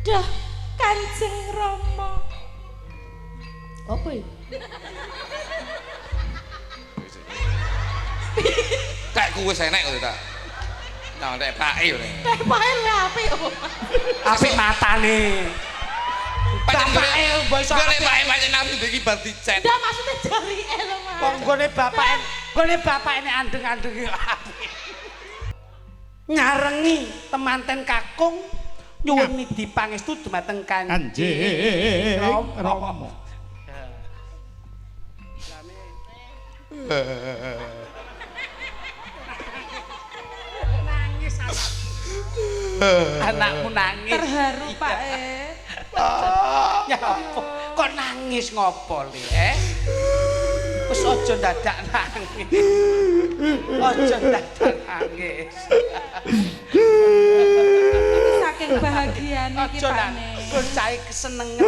Duh, Kanjeng Rama. Apa ya? Kayak kuwe enek kok tak. Nah, nek pake yo. Teh pae lho apik opo? Apik matane. Bapake mbok iso Golek pake pancen nabi iki bar dicet. Ndak maksudnya jarike lho, Mas. Wong nggone bapake, nggone bapake nek andeng-andeng yo apik. Nyarengi temanten kakung nyuwun nidi pangestu dumateng Kanjeng Kanjeng Rama. Rama. Nangis anak. Anakmu nangis. Terharu, Pak e. Ya apa? Kok nangis ngopo le, eh? Wis aja dadak nangis. Aja dadak nangis. Saking bahagiane iki, Aja Pak nangis. Ne. Bocahe kesenengan.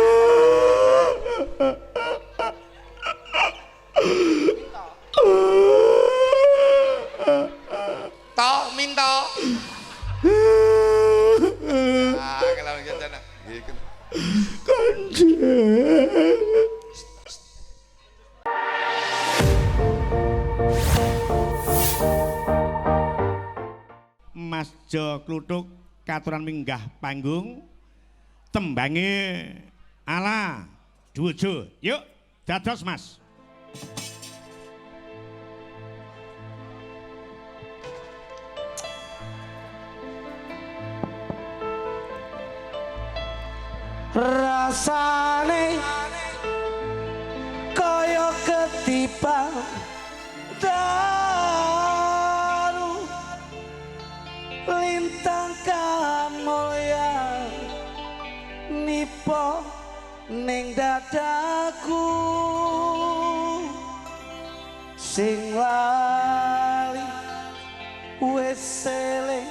To minto. Ah, kalau jajana. Iki. Kanjeng. Mas Jo Kluthuk katuran minggah panggung tembange ala Dwojo. Yuk, dados Mas. Rasane kaya ketipan daru lintang kamulyan nipo ning dadaku sing lali wis eling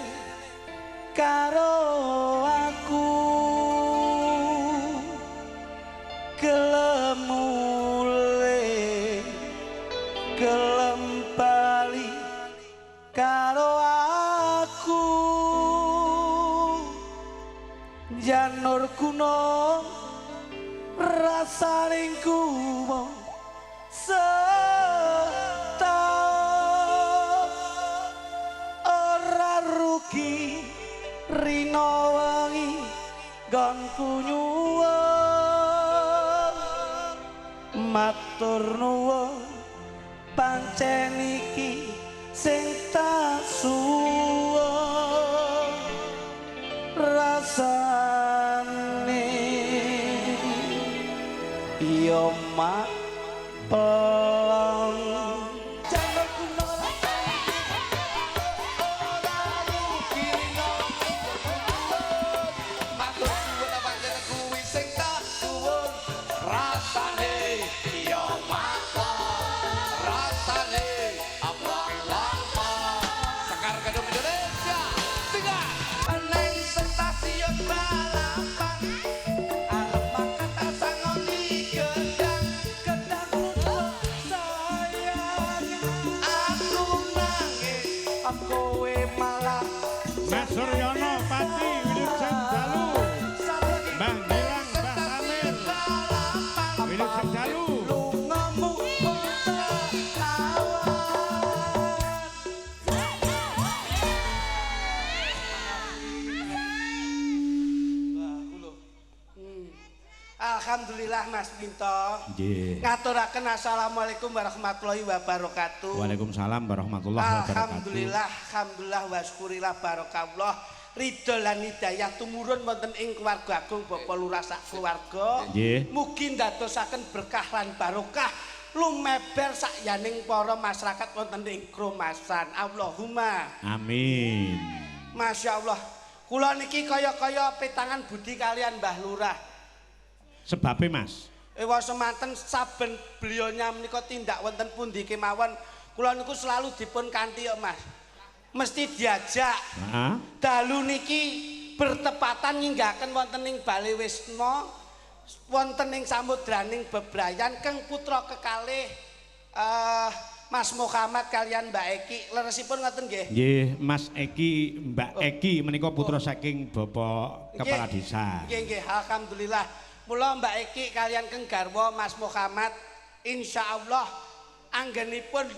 karo aku gelem mulih gelem bali karo aku janur gunung rasaning kumo setahun ora rugi rino wengi nggonku nyuwun matur nuwun pancen iki sing tak suwun rasane ya mak pelong. Matur suwun pancen kuwi sing tak suwun. Rasane ya mata. Rasane apa apa. Sekar Gedung Indonesia. Tiga. Neng stasiun balapan. Arep makan tak sangoni gedang. Gedang kluthuk sayang Aku nangis. kowe malah Mas Suryono Pati Wilujeng Dalu. Mbah Gilang, Mbah Samir. Wilujeng Dalu. Lungamu kota awan. Alhamdulillah Mas Minto. Nggih. Ngaturaken assalamualaikum warahmatullahi wabarakatuh. Waalaikumsalam warahmatullahi wabarakatuh. Alhamdulillah, alhamdulillah wasyukurillah barokallah. Ridho lan hidayah tumurun wonten ing keluarga agung Bapak Lurah sak keluarga. Nggih. Mugi ndadosaken berkah lan barokah lumeber sakyaning para masyarakat wonten ing Kromasan. Allahumma. Amin. Masya Allah. Kula niki kaya-kaya petangan budi kalian Mbah Lurah. Sebabe Mas. Ewa semanten saben beliaunya menika tindak wonten pundi kemawon kula niku selalu dipun kanthi ya Mas. Mesti diajak. Heeh. Dalu niki bertepatan nyinggaken wonten ing Bale Wisma wonten ing samudraning bebrayan keng putra kekalih Mas Muhammad kalian Mbak Eki, leresipun ngoten nggih? Nggih, Mas Eki, Mbak Eki menika putra saking Bapak Kepala Desa. Nggih, nggih, alhamdulillah. Mula Mbak Eki kalian keng garwa Mas Muhammad insyaallah anggenipun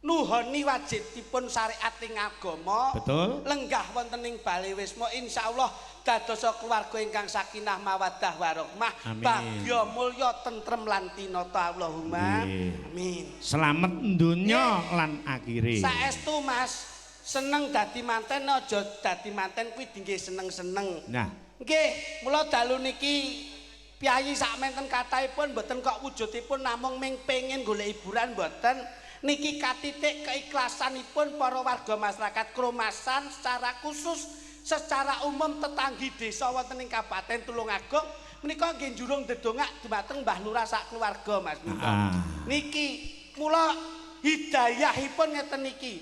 nuhoni wajibipun syariat ing agama. Betul. Lenggah wonten ing bale wisma insyaallah dadosa keluarga ingkang sakinah mawaddah warahmah, bagya mulya tentrem lan tinata, Allahumma amin. Selamat donya lan akhire. Saestu Mas, seneng dadi manten aja dadi manten kuwi dingge seneng-seneng. Nah, nggih, mula dalu niki piyayi sak menten kathahipun mboten kok wujudipun namung ming pengin golek hiburan, mboten. Niki katitik keikhlasanipun para warga masyarakat Kromasan secara khusus, secara umum tetanggi desa wonten ing Kabupaten Tulungagung menika nggih njurung ndedongak dumateng Mbah Lurah sak keluarga, Mas. Niki mula hidayahipun ngeten niki.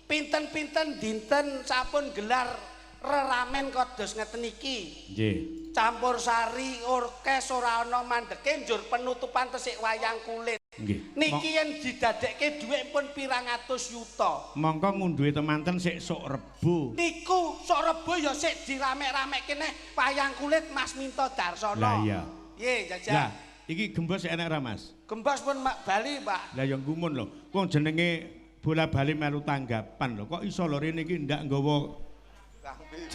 Pinten-pinten dinten sampun gelar reramen kados ngeten iki. Nggih. Campur sari, orkes ora ana mandeke, njur penutupan tesik wayang kulit. Nggih. Niki yen didadekke dhuwit pun pirang atus yuta. Mongko ngunduhe temanten sik sok Rebo. Niku sok Rebo ya sik diramek-ramekke neh wayang kulit Mas Minto Darsono. Lah iya. Piye jajal? Lah, iki gembos enek ra, Mas? Gembos pun mak bali, Pak. Lah ya gumun lho. Wong jenenge bola bali melu tanggapan lho. Kok iso lho rene iki ndak nggawa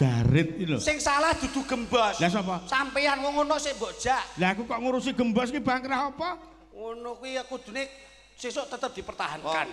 jarit iki lho. Sing salah dudu gembos. Lah sapa? Sampeyan wong ngono sik mbok jak. Lah aku kok ngurusi gembos ki bangkrah apa? Ngono kuwi ya kudune sesuk tetep dipertahankan.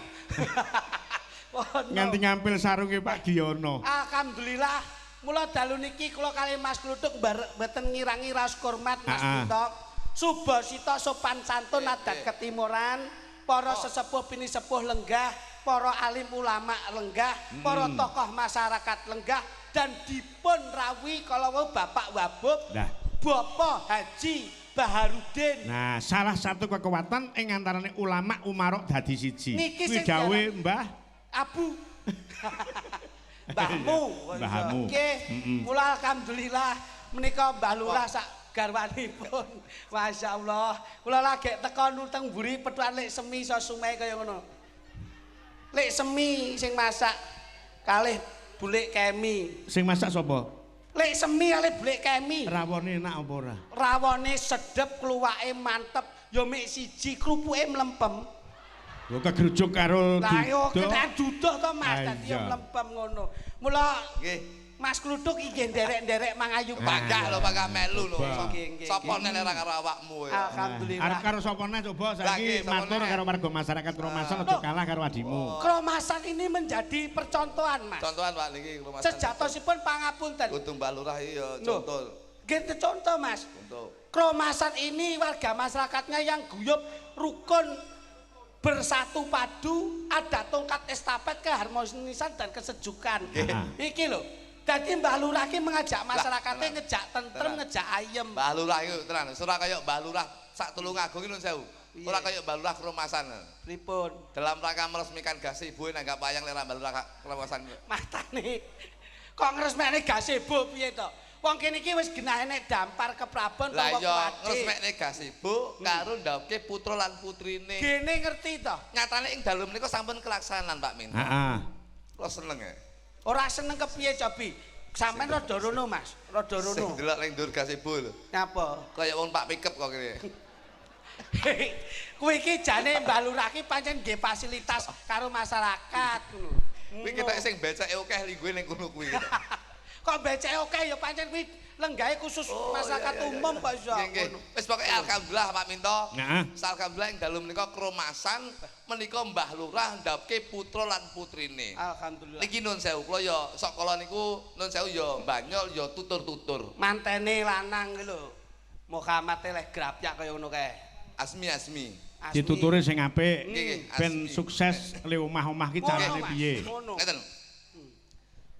Oh. Nganti ngampil sarunge Pak Giyono. Alhamdulillah, mula dalu niki kula kali Mas Kluthuk mboten ngirangi raos hormat Mas Minto. Subasita sopan santun adat ketimuran, para sesepuh pinisepuh lenggah, para alim ulama lenggah, para tokoh masyarakat lenggah, dan dipun rawuhi kala wau Bapak Wabup, Lah. Bapak Haji Baharudin. Nah, salah satu kekuatan ing antarane ulama umarok dadi siji. Niki Kuwi sing dawuhe Mbah Abu. Mbahmu. Mbahmu. Nggih. Mula alhamdulillah menika Mbah Lurah sak garwanipun. Masyaallah. Kula lagi teko nuteng mburi pethukan Lek Semi iso sume kaya ngono. Lek Semi sing masak kalih Bulik Kemi. Sing masak sapa? Lek Semi kalih Bulik Kemi. Rawone enak apa ora? Rawone sedep, kluwake mantep, ya mek siji krupuke mlempem. Lho kegrujuk karo Lah yo duduh. ketan duduh to Mas, dadi yo Iya. mlempem ngono. Mula Nggih. Mas Kluthuk iki nggih nderek-nderek mangayu. Panggah lho, panggah melu lho. Nggih, nggih, Sapa nggih. nek ora karo awakmu ya. Alhamdulillah. Arep karo sapa neh coba Lah, saiki nggih, sapa matur neh? karo warga masyarakat Kromasan aja kalah karo adimu. Kromasan ini menjadi percontohan, Mas. Contohan Pak niki Kromasan. Sejatosipun pangapunten. Kudu Mbah Lurah iki ya Loh. contoh. Nggih contoh, Mas. Contoh. Kromasan ini warga masyarakatnya yang guyub, rukun, bersatu padu, ada tongkat estafet keharmonisan dan kesejukan. Iki lho. Dadi Mbah Lurah ki mengajak masyarakatnya tenan. ngejak tentrem, Tenan. ngejak ayem. Mbah Lurah iku tenan, ora kaya Mbah Lurah sak Tulungagung iki nuwun sewu. Ora kaya Mbah Lurah Kromasan. Pripun? Dalam rangka meresmikan gazebo nanggap wayang lera Mbah Lurah Kromasan. Matane. Kok ngresmekne gazebo piye to? Wong kene iki wis genah enek dampar keprabon Lah utawa iya kuwade. ngresmekne gazebo karo ndhawuhke putra lan putrine. Gene ngerti to? Nyatane ing dalu menika sampun kelaksanan Pak Min. Heeh. Kula seneng ya. Ora seneng kepiye cobi? Sampeyan rada rono, Mas. Rada Sing rono. delok ning dhuwur gazebo lho. Nyapa? Kaya wong Pak Pikep kok kene. Kuwi iki jane Mbah Lurah ki pancen nggih fasilitas karo masyarakat ngono. Kuwi ketok sing beceke akeh lingguhe ning kono kuwi. Kok beceke akeh ya pancen kuwi lenggahe khusus masyarakat iya, iya, umum iya. kok iso. Nggih, nggih. ngono. Wis pokoke alhamdulillah Pak Minto. Heeh. Alhamdulillah ing dalu menika Kromasan menika Mbah Lurah ndhawuhke putra lan putrine. Alhamdulillah. Niki nun sewu kula ya sok kala niku nun sewu ya banyol ya tutur-tutur. Mantene lanang iki lho. Muhammad leh grapyak kaya ngono kae. Asmi asmi. Asmi. Dituturi sing apik Nggih, nggih, ben asmi. sukses le omah-omah ki Ngono, carane Mas. piye. Ngono. Ngeten.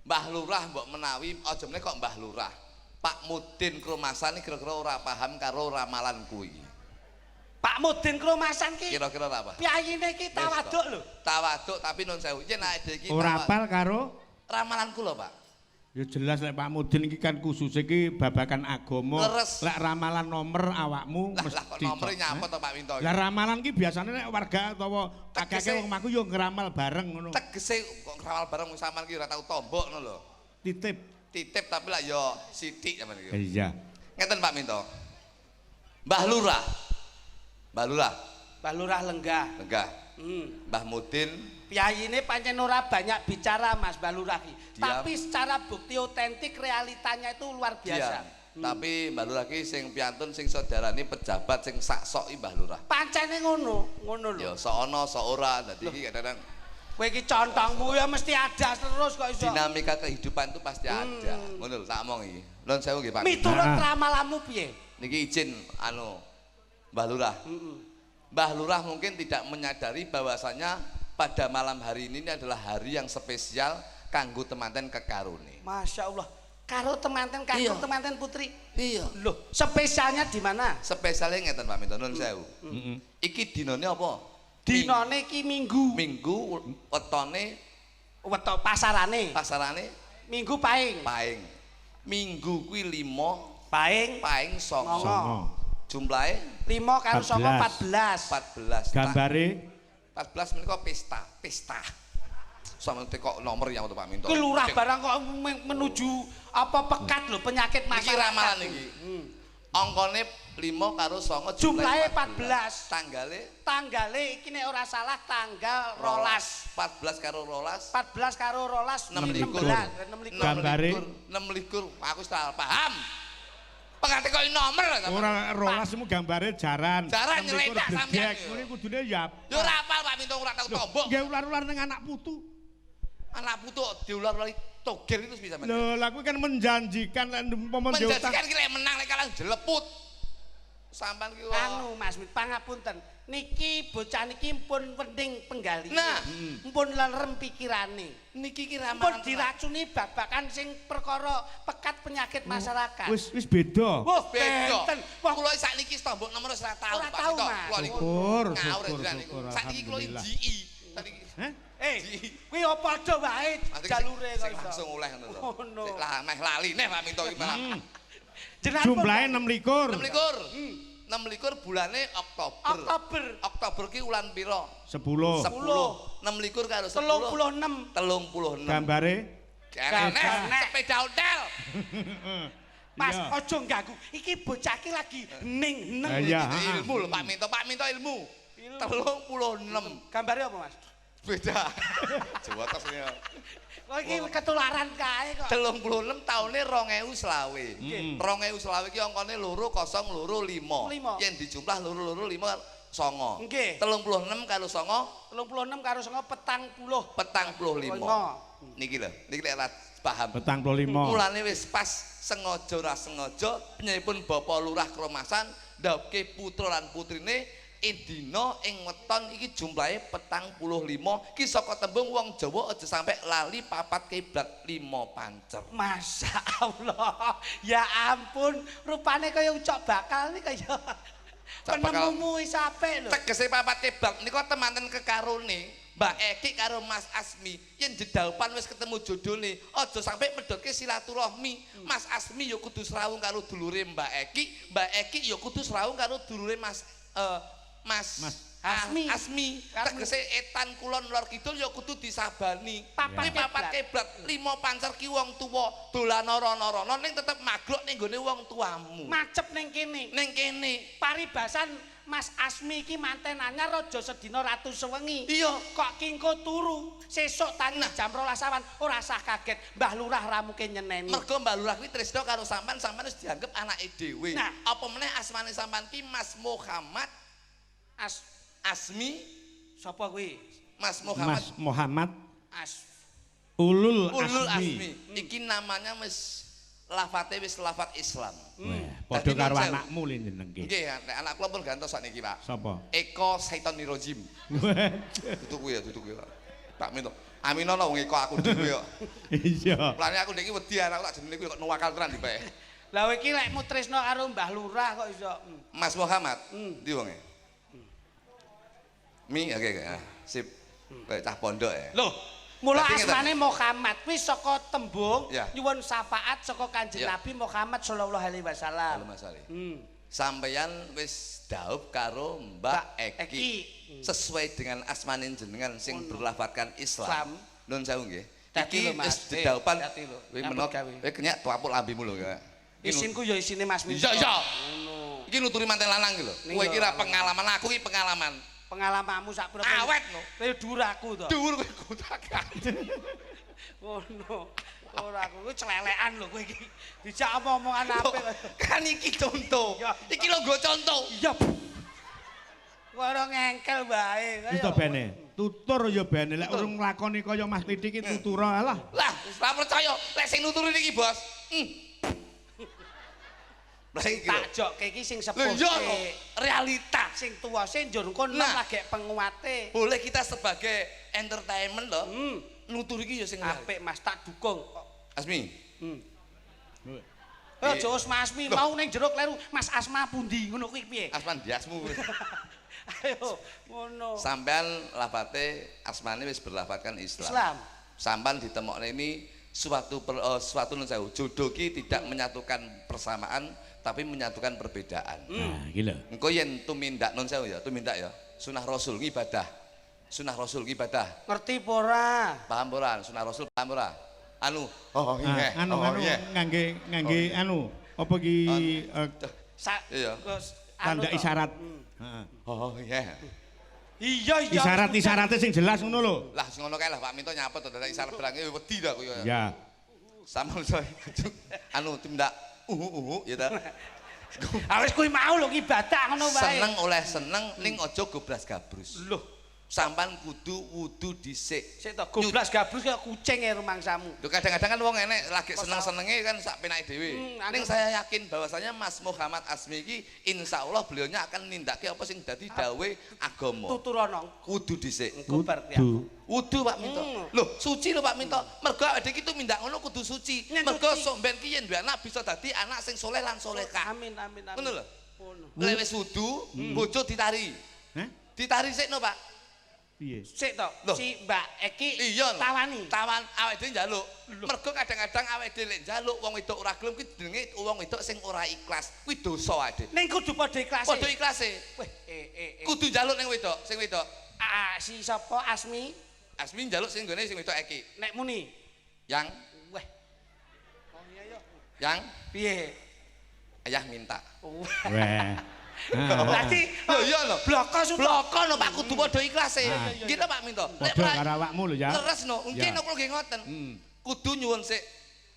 Mbah Lurah mbok menawi aja meneh kok Mbah Lurah. Pak Mudin Kromasan iki kira-kira ora paham karo ramalan kuwi. Pak Mudin Kromasan ki Kira-kira ora paham. piyayine ki tawaduk lho. Tawaduk tapi nun sewu. Yen awake dhewe iki Ora apal karo ramalanku lho, Pak. Ya jelas lek Pak Mudin iki kan khusus iki babagan agama. Leres. Lek ramalan nomor awakmu Lah lah kok mesti nomere nyapa to Pak Minto? Lah ramalan ki biasane nek warga utawa Tegese- akeh wong maku yo ngramal bareng ngono. Tegese kok ngramal bareng wong sampean ki ora tau tombok ngono lho. Titip. Titip tapi lah yo sithik sampean iki. Iya. Ngeten Pak Minto. Mbah Lurah. Mbah Lurah, Mbah Lurah lenggah. lenggah. Mbah Mudin Piyayine pancen ora banyak bicara Mas Mbah Lurah ki. Diam. Tapi secara bukti otentik realitanya itu luar biasa. diam. Tapi Mbah Lurah ki sing piantun sing saudarane pejabat sing sak sok Mbah Lurah. Pancene ngono, ngono lho. Ya sok ana sok ora. Dadi iki kadang-kadang Kowe iki contongmu ya mesti ada terus kok iso. dinamika kehidupan itu pasti ada. Ngono lho tak omong iki. Nuwun sewu nggih Pak. Miturut Ah. ramalanmu piye? Niki izin anu Mbah Lurah. Mbah Lurah mungkin tidak menyadari bahwasanya pada malam hari ini adalah hari yang spesial kanggo temanten kekarone. Masya Allah. Karo temanten kakung Iya. temanten putri. Iya. Loh, spesialnya di mana? Spesialnya ngeten Pak Minto nuwun sewu. Heeh. Iki dinane apa? Dinane iki Minggu. Minggu wetone Wetok pasarane. pasarane Minggu paing. paing. Minggu kuwi 5, Paing paing 9. Songo. Songo. Jumlahe 5 karo 9 14. 14. Gambare 14 menika pesta, pesta. Sama kok nomor yang untuk Pak Minto. Kuwi lurah barang kok menuju apa pekat lho penyakit Iki masyarakat. ramalan iki. Angkane 5 karo 9 Jumlahe 14. Tanggale Tanggale iki nek ora salah tanggal 12. 14 karo 12. 14 karo 12 6 likur. 16 6 likur. Gambare? 6 likur. Aku wis tak paham. Pengate kok nomor lho sampean. Ora rolas mu gambare jaran. Jaran Enam likur nyeledak sampean bledek. yo. Ngene kudune ya. Ya ora hafal Pak Minto ora tau tombok. Nggih ular-ular ning anak putu. Anak putu diular-ulari togel itu bisa men. Lho, lah kuwi kan menjanjikan lek umpama ndek utang. Menjanjikan ki lek menang lek kalah jeleput. Sampean ki kok- Anu Mas Mit, pangapunten. Niki bocah niki pun wening penggali. Nah. Pun lerem pikirane. Niki ki Pun ramalan. diracuni babakan sing perkara pekat penyakit masyarakat. Wis wis beda. Wah, Beda. benten. Wah, Kula sakniki tombok nomor wis ora tau Ora Pak tau, Minto. Mas. Kula niku Syukur, ngawur syukur, jenengan niku. syukur, Sakniki kula alhamdulillah. GI. Sakniki Hah? eh, kuwi apa padha wae jalure kok sing iso. langsung oleh ngono lho. Ngono. Sik lah meh lali neh Pak Minto iki malah. Jenengan pun- Jumlahe 6 likur. 6 likur. 6 likur bulane Oktober. Oktober Oktober ki wulan pira? 10. 10. 6 likur karo 10. 36. 36. Gambare Enek Enek. sepeda ontel. Mas, Iya. aja ganggu. Iki bocah iki lagi ning-neng. Eh, iya. Ilmu lho Pak Minto, Pak Minto ilmu. 36. Gambare apa, Mas? Beda. Jawa tos ya. Kok iki ketularan kae kok. 36 taune 2025. 2025 ki angkane 2025. Lima. Yen dijumlah 2 2 5 9. Nggih. 36 karo 9 36 karo 9 40. 45. Lima. Niki lho, niki lek ora paham. 45. Mulane wis pas sengaja ora sengaja penyipun Bapak Lurah Kromasan ndhawuhke putra lan putrine ing dina ing weton iki jumlahe 45 ki saka tembung wong Jawa aja sampe lali papat kiblat 5 pancer. Masya Allah, ya ampun, rupane kaya ucok bakal nih kaya Ucok bakal. penemumu wis apik lho. Tegese papat kiblat nika temanten kekarone Mbak Eki karo Mas Asmi yen jedaupan wis ketemu jodone aja sampe medhotke silaturahmi. Mas Asmi ya kudu srawung karo dulure Mbak Eki, Mbak Eki ya kudu srawung karo dulure Mas Mas Mas Asmi. Asmi. Tegese etan kulon lor kidul ya kudu disabani. Papat Kuwi papat kiblat 5 pancer ki wong tuwa dolan rono-rono ning tetep magrok ning gone wong tuamu. Macep ning kene. Ning kene. Paribasan Mas Asmi iki manten anyar aja sedina ratu sewengi. Iya. Kok kingko turu, sesuk tangi jam 12 awan ora sah kaget. Mbah Lurah ramuke nyeneni. Mergo Mbah Lurah kuwi tresna karo sampean, sampean wis dianggep anake dhewe. Nah. Apa meneh asmane sampean ki Mas Muhammad As Asmi, sapa kuwi? Mas Muhammad Mas Muhammad As Ulul, Ulul Asmi. Asmi. Iki namanya wis lafate wis lafat Islam. Wah, padha Dadi karo nun sewu. anakmu le jenengke. Nggih, nek anak kula pun gantos sakniki, Pak. Sapa? Eko Saitonirojim. Duduk kuwi ya, duduk kuwi. Pak. Pak Minto. Amino wong Eko aku dhewe kok. Iya. Mulane aku ndek iki wedi anak tak jenenge kuwi kok nuwakal tenan dipek. Lah kowe iki lekmu tresno karo Mbah Lurah kok iso. Mas Muhammad, ndi wonge? Mi, oke, oke. Ah, sip. Kayak cah pondok ya. Loh, Mula Dadi ngeten. asmane Muhammad kuwi saka tembung nyuwun syafaat saka Kanjeng Nabi Muhammad sallallahu alaihi wasallam. Halo Mas Ali. Sampeyan wis daup karo Mbak Mbak Eki. Eki. Sesuai dengan asmane jenengan sing berlafadzkan Islam. Islam. Nun sewu nggih. Dadi Iki lho, Mas. wis dedaupan. Dadi lho. Kowe Nyambut menok, gawe. kowe kenyak tuapuk lambimu lho. Kak. Isinku ya isine Mas Minto. Iya, iya. Ngono. Iki nuturi manten lanang iki lho. Ning Kowe lho. iki ra pengalaman, aku iki pengalaman. Pengalamanmu sak pira? Awet no. Kowe dhuwur aku to. Dhuwur kowe kotak. Ngono. Ora aku kuwi celelekan lho kowe iki. Dijak omong-omongan apik. Kan iki contoh. Iya. Iki lho nggo contoh. Iya. Ora ngengkel wae. Wis to bene. Tutur ya bene lek urung nglakoni kaya Mas Titik iki tutura alah. Lah, wis ra percaya. Lek sing nuturi niki, Bos. Lah iki lho. Tak jokke iki sing Lho sepuh. iya lho, realita. Sing tuwa sing njur engko Nah. nom lagi penguate. Boleh kita sebagai entertainment lho. Nuturi iki ya sing Apik Mas, tak dukung. Asmi. Eh aja wis Mas Asmi mau ning jero kleru Mas Asma pundi ngono kuwi piye? Asman biasmu. Ayo ngono. Sampean lafate asmane wis berlafatkan Islam. Islam. Sampean ditemokne ini suatu suatu nun sewu, jodoh ki tidak menyatukan persamaan tapi menyatukan perbedaan. Nah, iki lho. Engko yen tumindak nun sewu ya, tumindak ya. Sunah Rasul ngibadah. Sunah Rasul ngibadah. Ngerti apa ora? Paham ora? Sunah Rasul paham ora? Anu, oh iya. Ah, anu oh, anu iya. ngangge ngangge anu apa ki Sa Iya. anu tanda to. isyarat. Heeh. Oh iya. Iya iya. Isyarat-isyaratnya sing jelas ngono lho. Lah sing ngono kae lah Pak Minto nyapet to dadak isyarat barang wedi dah aku ya. Ya. Sama saya anu tumindak uhu-uhu ya ta. Ah wis kuwi mau lho ibadah ngono wae. Seneng oleh seneng ning aja goblas gabrus. Loh, Sampan kudu wudu dhisik. sik to goblas gabrus kaya kucing e rumangsamu. Lho kadang-kadang kan wong enek lagi seneng-senenge kan sak penake dhewe. Ning saya yakin bahwasanya Mas Muhammad Asmi iki insyaallah beliaunya akan nindakake apa sing dadi dawuhe agama. Tuturono Wudu dhisik. engko bar kuwi. Wudu. Wudu Pak Minto. Loh, suci lho Pak Minto. Mergo awake dhewe iki tumindak ngono kudu suci. Mergo sok ben ki yen duwe anak bisa dadi anak sing soleh lan solehah. Amin amin amin. Ngono lho. Ngono. Lek wis wudu, bojo ditari. Hah? Ditari sikno, Pak. Piye? Sik to, Loh. si Mbak Eki Iya lho. tawani. Tawan awake dhewe njaluk. Mergo kadang-kadang awake dhewe lek njaluk wong wedok ora gelem kuwi jenenge wong wedok sing ora ikhlas. Kuwi dosa awake dhewe. Ning kudu padha ikhlase. Padha ikhlase. Weh, Kudu njaluk ning wedok, sing wedok. Ah, si sapa Asmi Asmi njaluk sing nggone sing wedok Eki. nek muni. Yang Weh. Oh iya yo. yang Piye? ayah minta. Weh. Berarti Lho iya lho. bloko suto. Bloko no Pak kudu padha ikhlase. Nggih to Pak Minto. Lek Padha karo awakmu lho ya. Leres no, nggih Ya. no kula nggih ngoten. Kudu nyuwun sik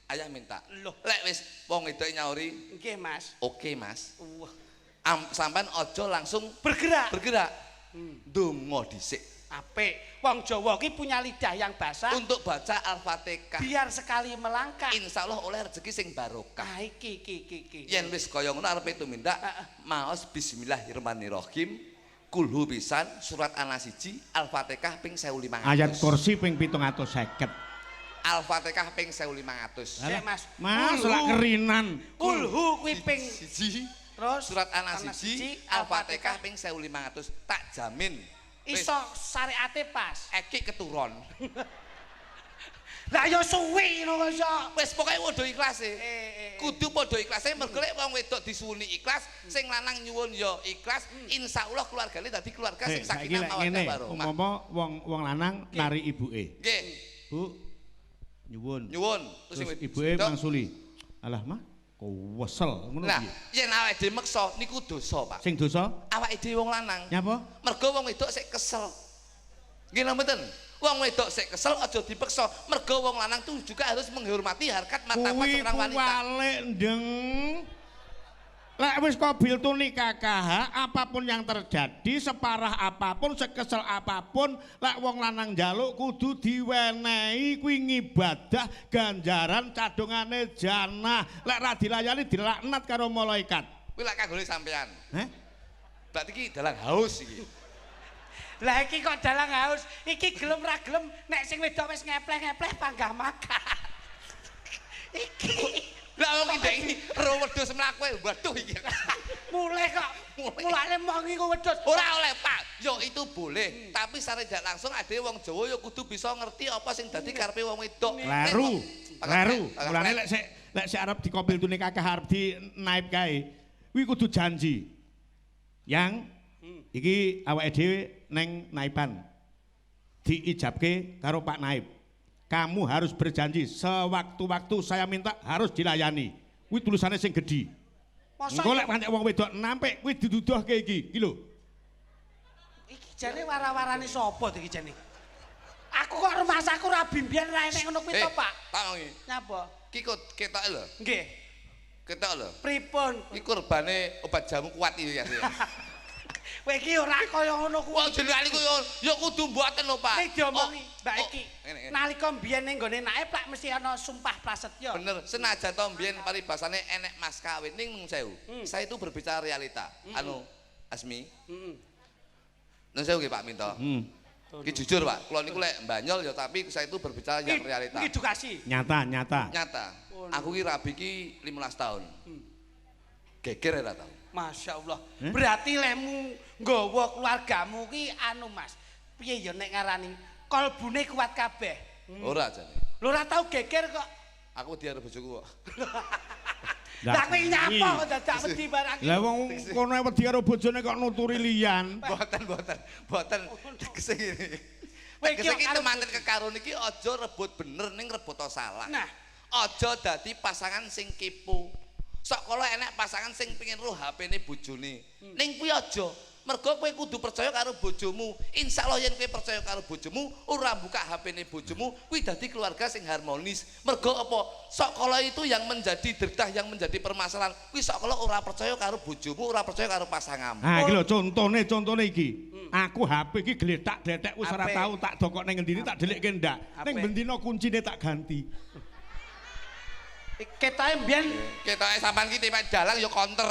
ayah minta. Loh. Lek wis wong wedok nyauri, Nggih, Mas. oke Mas. Wah. Sampean aja langsung Bergerak. bergerak. Ndonga dhisik Apik. Wong Jawa ki punya lidah yang basah. untuk baca Al-Fatihah. Biar sekali melangkah. Insyaallah oleh rezeki sing barokah. Ah iki iki iki iki. Yen wis kaya ngono arepe tumindak maos bismillahirrahmanirrahim. Kulhu pisan surat An-Nas 1 Al-Fatihah ping 1500. Ayat kursi ping 750. Al-Fatihah ping 1500. Sik, Mas. Mas Kulhu. lak kerinan. Kulhu kuwi ping Siji terus surat An-Nas 1 Al-Fatihah ping 1500 tak jamin. Wis, iso syariate pas. Eki keturun. Lah ya suwi ngono kok iso. Wis pokoke padha ikhlase. Kudu padha ikhlase mergo lek wong wedok disuwuni ikhlas, sing lanang nyuwun ya ikhlas, insyaallah keluargane dadi keluarga sing Saiki sakinah lek mawaddah ngene, warahmah. umpama wong wong lanang nari ibuke. Nggih, Bu, nyuwun. nyuwun. Terus sing Terus ibuke wedok, mangsuli. Alah mah, kowesel ngono Nah, piye? yen awake dhewe meksa niku dosa, Pak. Sing dosa Awake dhewe wong lanang. nyapa? Mergo wong wedok sik kesel. Nggih napa mboten? Wong wedok sik kesel aja dipeksa. Mergo wong lanang tuh juga harus menghormati harkat martabat Kuwi seorang wanita. kuwalik ndeng. Lek wis qabil tu nikah, apapun yang terjadi, separah apapun, sekesel apapun, lek wong lanang njaluk kudu diwenehi kuwi ngibadah ganjaran cadongane janah. Lek ra dilayani dilaknat karo malaikat. Kuwi lak kanggone sampean. Heh? Berarti iki dalang haus iki. Lah iki kok dalang haus, iki gelem ra gelem nek sing wedok wis ngepleh-ngepleh panggah makan. Iki Lah wong iki iki ro wedhus mlaku waduh iki. mulai kok mulane mong iku wedhus. Ora oleh, Pak. Yo itu boleh, tapi secara tidak langsung ada wong Jawa yo kudu bisa ngerti apa sing dadi karepe wong wedok. Kleru. Kleru. Mulane lek sik arep dikobiltune kakah arep di naib kae. Kuwi kudu janji. Yang iki awake dhewe neng naiban. Diijabke karo Pak Naib. Kamu harus berjanji sewaktu-waktu saya minta harus dilayani. Kuwi tulisannya sing gedhi. Masa Engko lek pancen wong wedok nampik kuwi diduduhke iki. Iki lho. Iki jane wara-warane sapa to iki jane? Aku kok rumasaku rabi mbiyen ra enek ngono kuwi to, Pak. Tak omongi. Nyapa? Ki kok ketok lho. Nggih. Ketok lho. Pripun? Iki korbane obat jamu kuat iki ya. Kowe iki ora kaya ngono kuwi. Wah jenengan iku yo ya kudu mboten lho, Pak. Nek diomongi Oh, Mbak oh, Eki. ngene, ngene. Nalika mbiyen ning nggone naib lak mesti ana sumpah prasetya. Bener, senajan to mbiyen paribasane enek mas kawin ning nun sewu. Saya itu berbicara realita. Anu Asmi. Heeh. Nun sewu nggih Pak Minto. Ki jujur Pak, kula niku lek banyol ya tapi saya itu berbicara yang realita. Iki edukasi. Nyata, nyata. Nyata. Aku ki rabi ki 15 tahun. Geger ora tau. Masya Allah. Berarti lemu nggawa keluargamu ki anu Mas. Piye ya nek ngarani? Kolbune kuat kabeh. Ora jane. Lho ora tau geger kok. Aku wedi karo bojoku kok. Lah kowe nyapa kok dadak wedi barang. Lah wong kono wedi karo bojone kok nuturi liyan. Mboten, mboten, mboten. Tegese ngene. Kowe iki Tegese iki karo temanten kekarun iki aja rebut bener ning rebut salah. Nah. Aja dadi pasangan sing kepo. Sok kala enek pasangan sing pengin roh HP-ne bojone. Ning kuwi aja. Mergo kowe kudu percaya karo bojomu. Insyaallah yen kowe percaya karo bojomu, ora buka HP-ne bojomu, kuwi dadi keluarga sing harmonis. Mergo apa? Sok kala itu yang menjadi derdah, yang menjadi permasalahan. Kuwi sok kala ora percaya karo bojomu, ora percaya karo pasanganmu. Ha iki lho contone contone iki. Aku HP iki gletak-gletek wis ora HP. tau tak dokok ning ngendi tak delikke ndak. Ning HP. bendina kuncine tak ganti. Ketoke mbiyen Ketoke sampean ki tipe dalang ya counter.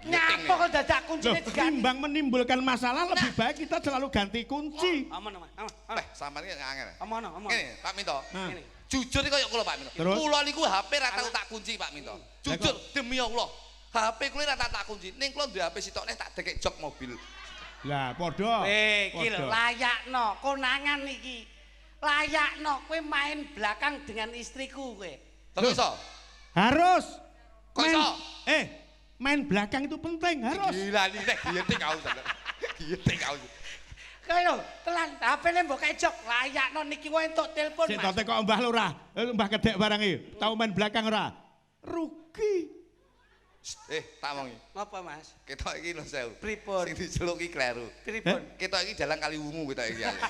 nyapa kok dadak Loh, kuncine diganti. timbang menimbulkan masalah lebih baik kita selalu ganti kunci. Aman aman. Aman. Eh, sampean ki angel. Aman aman. Ngene, Pak Minto. Nah. Ngene. Jujur iki kaya kula Pak Minto. Terus? Kula niku HP ra tau tak kunci Pak Minto. Jujur demi Allah. HP kula ra tau tak kunci. Ning kula duwe HP sitok neh tak dekek jok mobil. Lah padha. Eh, iki lho Padha. layakno konangan iki. Layakno kowe main belakang dengan istriku kowe. Terus iso? Harus. Kok iso? Main belakang itu penting, harus. Gila nih, nek giyeting aku sampean. Giyeting aku. Kaya telan HP-ne mbok kejok layakno niki wae entuk telepon Sik Mas. tote kok Mbah Lurah, Mbah Kedek barang iki. Tau main belakang ora? Rugi. Eh, tak omongi. Ngapa Mas? Ketok iki lho sewu. Pripun? Sing diceluk iki kleru. Pripun? Ketok iki dalang Kaliwungu ketok iki. aku.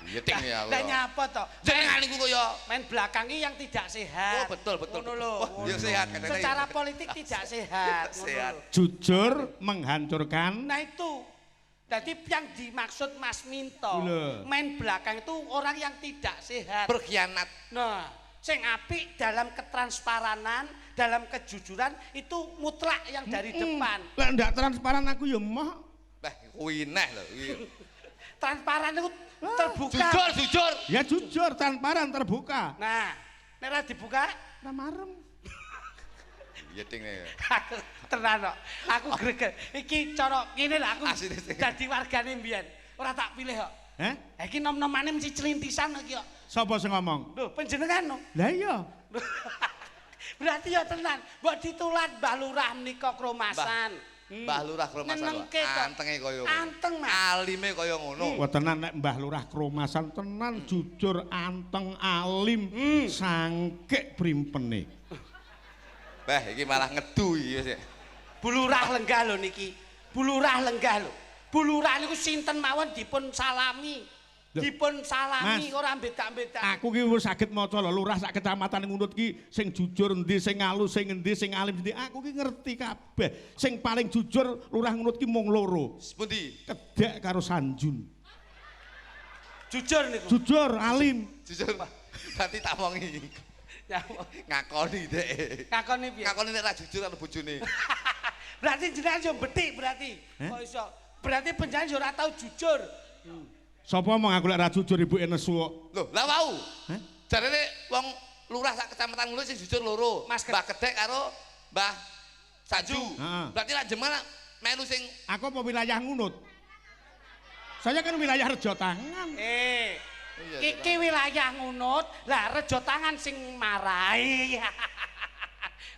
Giyeting ya aku. Lah nyapa to? Jenengan niku kaya Main belakang iki yang tidak sehat. Oh, betul, betul, Ngono betul. lho. Wah, ya sehat katanya. Secara politik tidak sehat. Ngono Sehat. lho. Jujur menghancurkan. Nah itu. Jadi yang dimaksud Mas Minto, Lho. main belakang itu orang yang tidak sehat. Berkhianat. Nah, sing apik dalam ketransparanan, dalam kejujuran itu mutlak yang dari depan. Lek ndak transparan aku ya moh. Lah, kuwi neh lho. Kuwi. Transparan itu terbuka. Jujur, jujur. Ya jujur, transparan, terbuka. Nah, nek ora dibuka, Ora marem. Giyeting nih. aku tenan kok. Aku greget. Iki cara ngene lho aku Asline sing- dadi wargane mbiyen. Ora tak pilih kok. Heh? Ha iki nom-nomane mesti celintisan iki kok. Sapa sing ngomong? Lho, panjenengan no. Lah iya. Berarti ya tenan, mbok ditulat Mbah Lurah menika kromasan. Mbah Lurah Kromasan. Nyenengke to. Antenge kaya ngono. Anteng, Mas. Alime kaya ngono. Wah tenan nek Mbah Lurah Kromasan tenan jujur anteng alim sangkek primpene. Bah, iki malah ngedu iki wis. Bu Lurah lenggah lho niki. Bu Lurah lenggah lho. Bu Lurah niku sinten mawon dipun salami. Lho, Dipun salami Mas. ora beda-beda. Aku ki wis saged maca lho lurah sak kecamatan Ngunut ki sing jujur endi, sing alus sing endi, sing alim endi. Aku ki ngerti kabeh. Sing paling jujur lurah Ngunut ki mung loro. Pundi? Kedek karo Sanjun. Jujur niku. Jujur alim. Jujur, Pak. Berarti tak omongi. Ya Allah. Ngakoni dek. Ngakoni piye? Ngakoni nek ra jujur karo bojone. Berarti jenengan yo betik berarti. Heh? Kok iso? Berarti panjenengan yo ora tau jujur. Sapa omong aku lek ra jujur ibuke nesu kok. Lho, lah wau. Heh? Jarene wong lurah sak kecamatan Ngulus sing jujur loro. Mas Mbah Kedek karo Mbah Sanju. Heeh. Berarti lak jenengan melu sing Aku apa wilayah Ngunut? Saya kan wilayah Rejo Tangan. Iki wilayah Ngunut, lah Rejo Tangan sing marai.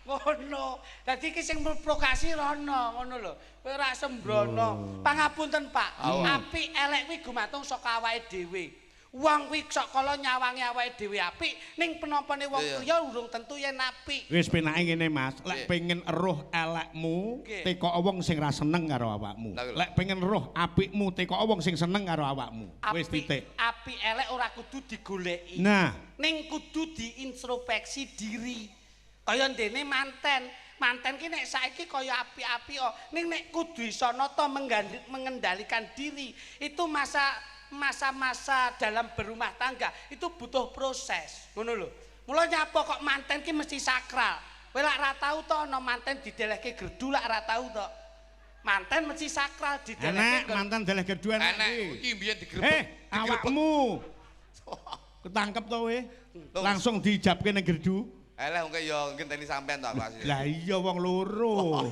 Ngono. Dadi iki sing memprovokasi rono, ngono lho. Kowe ora sembrono. Pangapunten, Pak. Apik elek kuwi gumantung saka awake dhewe. Wong kuwi sok kala nyawangi awake dhewe apik, ning penampane wong liya urung tentu yen apik. Wis penake ngene, Mas. Lek pengen eruh elekmu, teko wong sing ra seneng karo awakmu. Lek pengen eruh apikmu, teko wong sing seneng karo awakmu. Wis titik. Apik elek ora kudu digoleki. Nah, ning kudu diintrospeksi diri. Kaya ndene manten. Manten ki nek saiki kaya apik-apik ning nek kudu iso nata mengendalikan diri. Itu masa-masa dalam berumah tangga itu butuh proses, ngono lho. Mula nyapa kok manten ki mesti sakral. Kowe lak ra tau to ana manten didelehke gerdu lak ra tau to. Manten mesti sakral didelehke. Enak manten deleh gerdu enak. Enak iki mbiyen digrebek. Awakmu. Ketangkep to kowe. Langsung diijabke ning gerdu. Eleh wong ya ngenteni sampean to aku asline. Lah iya wong loro.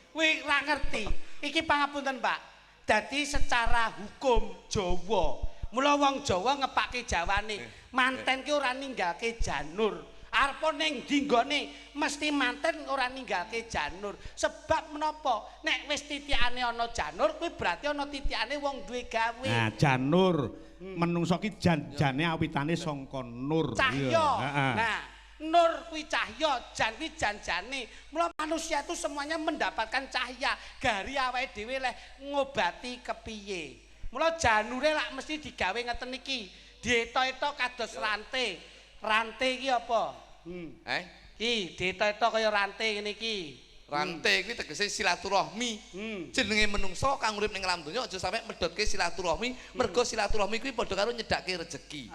Kuwi ra ngerti. Iki pangapunten, Pak. Dadi secara hukum Jawa, mula wong Jawa ngepake jawane, manten ki ora ninggalke janur. Arepa ning ndi nggone mesti manten ora ninggalke janur. Sebab menapa? Nek wis titikane ana janur kuwi berarti ana titikane wong duwe gawe. Nah, janur menungso ki janjane awitane sangka nur. Cahya. Nah, nur kuwi cahya, jan kuwi janjane. Mula manusia itu semuanya mendapatkan cahya. Gari awake dhewe leh ngobati kepiye. Mula janure lak mesti digawe ngeten iki. Dieto-eto kados rante. Rante iki apa? Iki dieto-eto kaya rante ngene iki. Rante kuwi tegese silaturahmi. Jenenge menungso kang urip ning alam donya aja sampe medhotke silaturahmi, mergo silaturahmi kuwi padha karo nyedhake rejeki.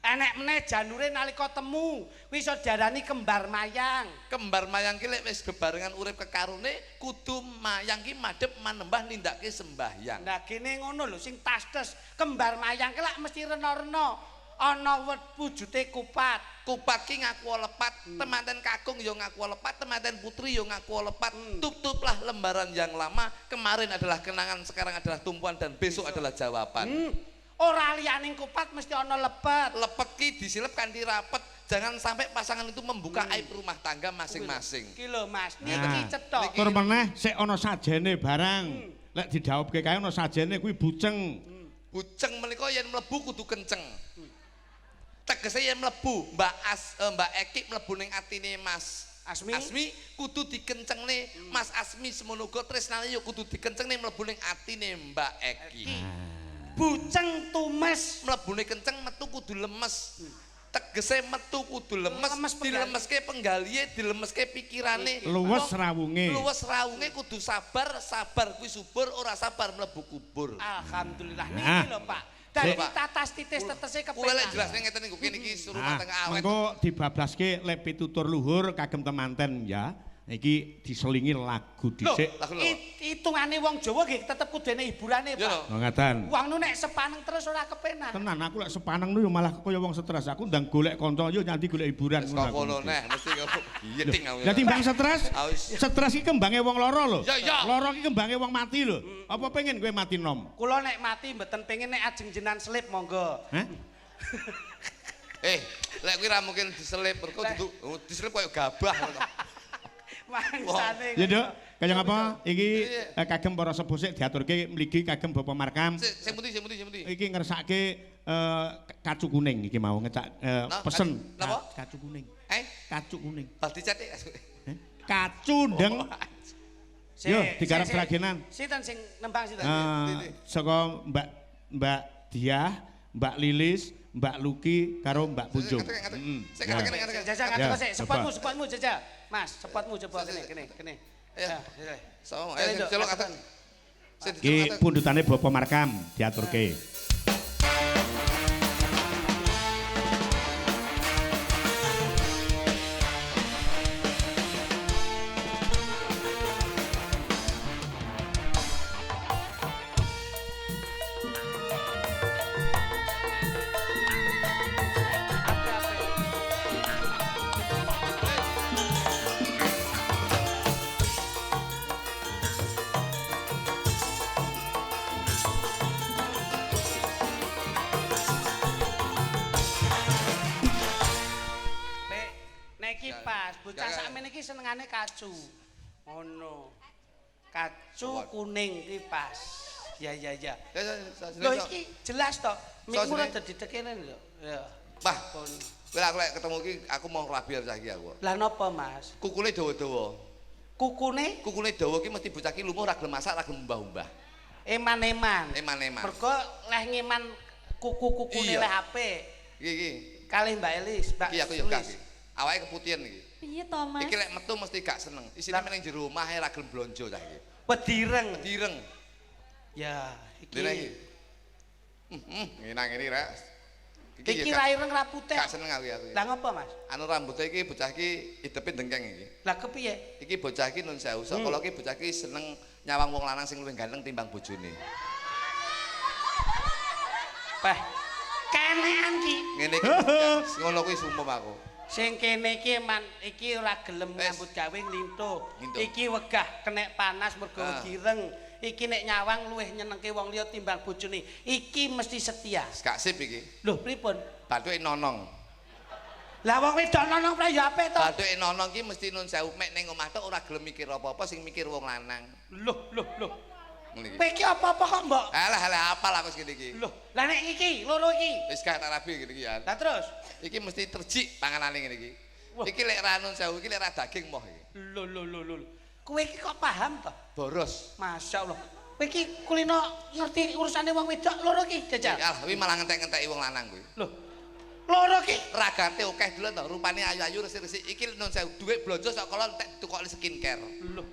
Enek meneh janure nalika temu kuwi iso diarani kembar mayang. Kembar mayang ki lek wis bebarengan urip kekarone kudu mayang ki madhep manembah nindakake sembahyang. Nah gene ngono lho sing tastes kembar mayang ki lak mesti rena-rena ana wujute kupat. Kupat ki ngaku lepat, temanten kakung ya ngaku lepat, temanten putri ya ngaku lepat. Tutuplah lembaran yang lama, kemarin adalah kenangan, sekarang adalah tumpuan dan besok adalah jawaban. Ora liyane kupat mesti ana lepet. Lepet ki disilep kanthi rapet. Jangan sampai pasangan itu membuka aib rumah tangga masing-masing. Ki lho Mas, niki cetha. Tur meneh sik ana sajene barang. Lek didhawuhke kae ana sajene kuwi buceng. Buceng menika yen mlebu kudu kenceng. Tegese yen mlebu Mbak Eki mlebu ning atine Mas Asmi kudu dikencengne. Mas Asmi semono uga tresnane ya kudu dikencengne mlebu ning atine Mbak Eki. Buceng tumes mlebune kenceng metu kudu lemes. Tegese metu kudu lemes, dilemeske penggalihe, dilemeske pikirane. Luwes rawunge. Luwes rawunge kudu sabar, sabar kuwi subur, ora sabar mlebu kubur. Alhamdulillah niki lho Pak. Dadi tatas titis tetese kepenak. Kula lek jelasne ngeten niku kene iki rumah tangga awet. Mengko dibablaske lek pitutur luhur kagem temanten ya. Iki diselingi lagu dhisik. Hitungane wong Jawa nggih tetep kudune hiburane, Pak. Oh ngaten. Wong nu nek sepaneng terus ora kepenak. Tenan aku lek sepaneng nu malah kaya wong stres. Aku ndang golek kanca yo nyanti golek hiburan ngono. Wis kono neh mesti yeting aku. Lah timbang stres, stres iki kembange wong loro lho. Loro iki kembange wong mati lho. Apa pengen kowe mati nom? Kula nek mati mboten pengen nek ajeng jenengan selip monggo. Hah? Lek kuwi ra mungkin diselip, mergo diselip koyo gabah ngono. Mangsane. Ya, Nduk, kaya ngapa iki kagem para sepuh sik diaturke mligi kagem Bapak Markam. Sing pundi sing pundi sing pundi. Iki ngersake kacu kuning iki mau ngecak pesen. Napa? Kacu kuning. Kacu kuning. Bal dicetik. Kacu ndeng. Yo digarap sragenan. Sinten sing nembang sinten? Saka Mbak Diah, Mbak Lilis, Mbak Luki karo Mbak Punjung. Sik jajal ngadeg sik, sepotmu jajal. Mas, sepotmu coba kene kene. Ya. So, ayo celok aten. Iki pundutane Bapak Markam diaturke. senengane kacu. Ngono. Kacu kuning iki pas. Ya ya ya. Lho iki jelas to. Mikmu rada didekene lho. Ya. Wah, kowe aku lek ketemu iki aku mau rabi cah iki aku. Lah napa, Mas? Kukune dawa-dawa. Kukune? Kukune dawa iki mesti bocah iki lumuh ora gelem masak, ora gelem umbah-umbah. Eman-eman. Eman-eman. Mergo leh ngeman kuku-kukune leh apik. Iki iki. Kalih Mbak Elis, Mbak. Iki aku yo gak. Awake keputihan iki. Piye to, Mas? Iki lek metu mesti gak seneng. Isine meneng jero omah ora gelem blonjo cah iki. Wedireng. Wedireng. Ya, iki. Lha iki. Ngene ngene rek. Iki ra ireng ra putih. Gak seneng aku aku. Lah ngopo, Mas? Anu rambutnya iki bocah iki idepe dengkeng iki. Lah kepiye? Iki bocah iki nun sewu, sok kala iki bocah iki seneng nyawang wong lanang sing luwih ganteng timbang bojone. Peh. Kenean ki. Ngene iki ngono kuwi sumum aku. Sing kene iki man iki ora gelem nyambut gawe nglintuh. Iki wegah kenek panas mergo direng. Iki nek nyawang luwih nyenengke wong liya timbang bojone. Iki mesti setia. Gak sip iki. Lho pripun? Bathuke nonong. Lah wong wedok nonong pra ya apik to. Bathuke nonong ki mesti nun sewu mek ning omah tok ora gelem mikir apa-apa sing mikir wong lanang. Loh loh loh. Ngene iki. Kowe iki apa-apa kok mbok? Alah alah apal aku segini iki. Loh, lah nek iki loro iki. Wis gak tak rabi ngene iki ya. Lah terus? Iki mesti terjik panganane ngene iki. Iki lek ra nun sewu iki lek ra daging moh iki. Lho lho lho lho. Kowe iki kok paham to? Boros. Masya Allah. Kowe iki kulino ngerti urusane wong wedok loro iki jajal. Alah, kuwi malah ngentek-ngenteki wong lanang kuwi. Lho. Loro iki ragate akeh dulu to, rupane ayu-ayu resik-resik. Iki nun sewu dhuwit blonjo sak kala entek ditukokne skincare. Lho.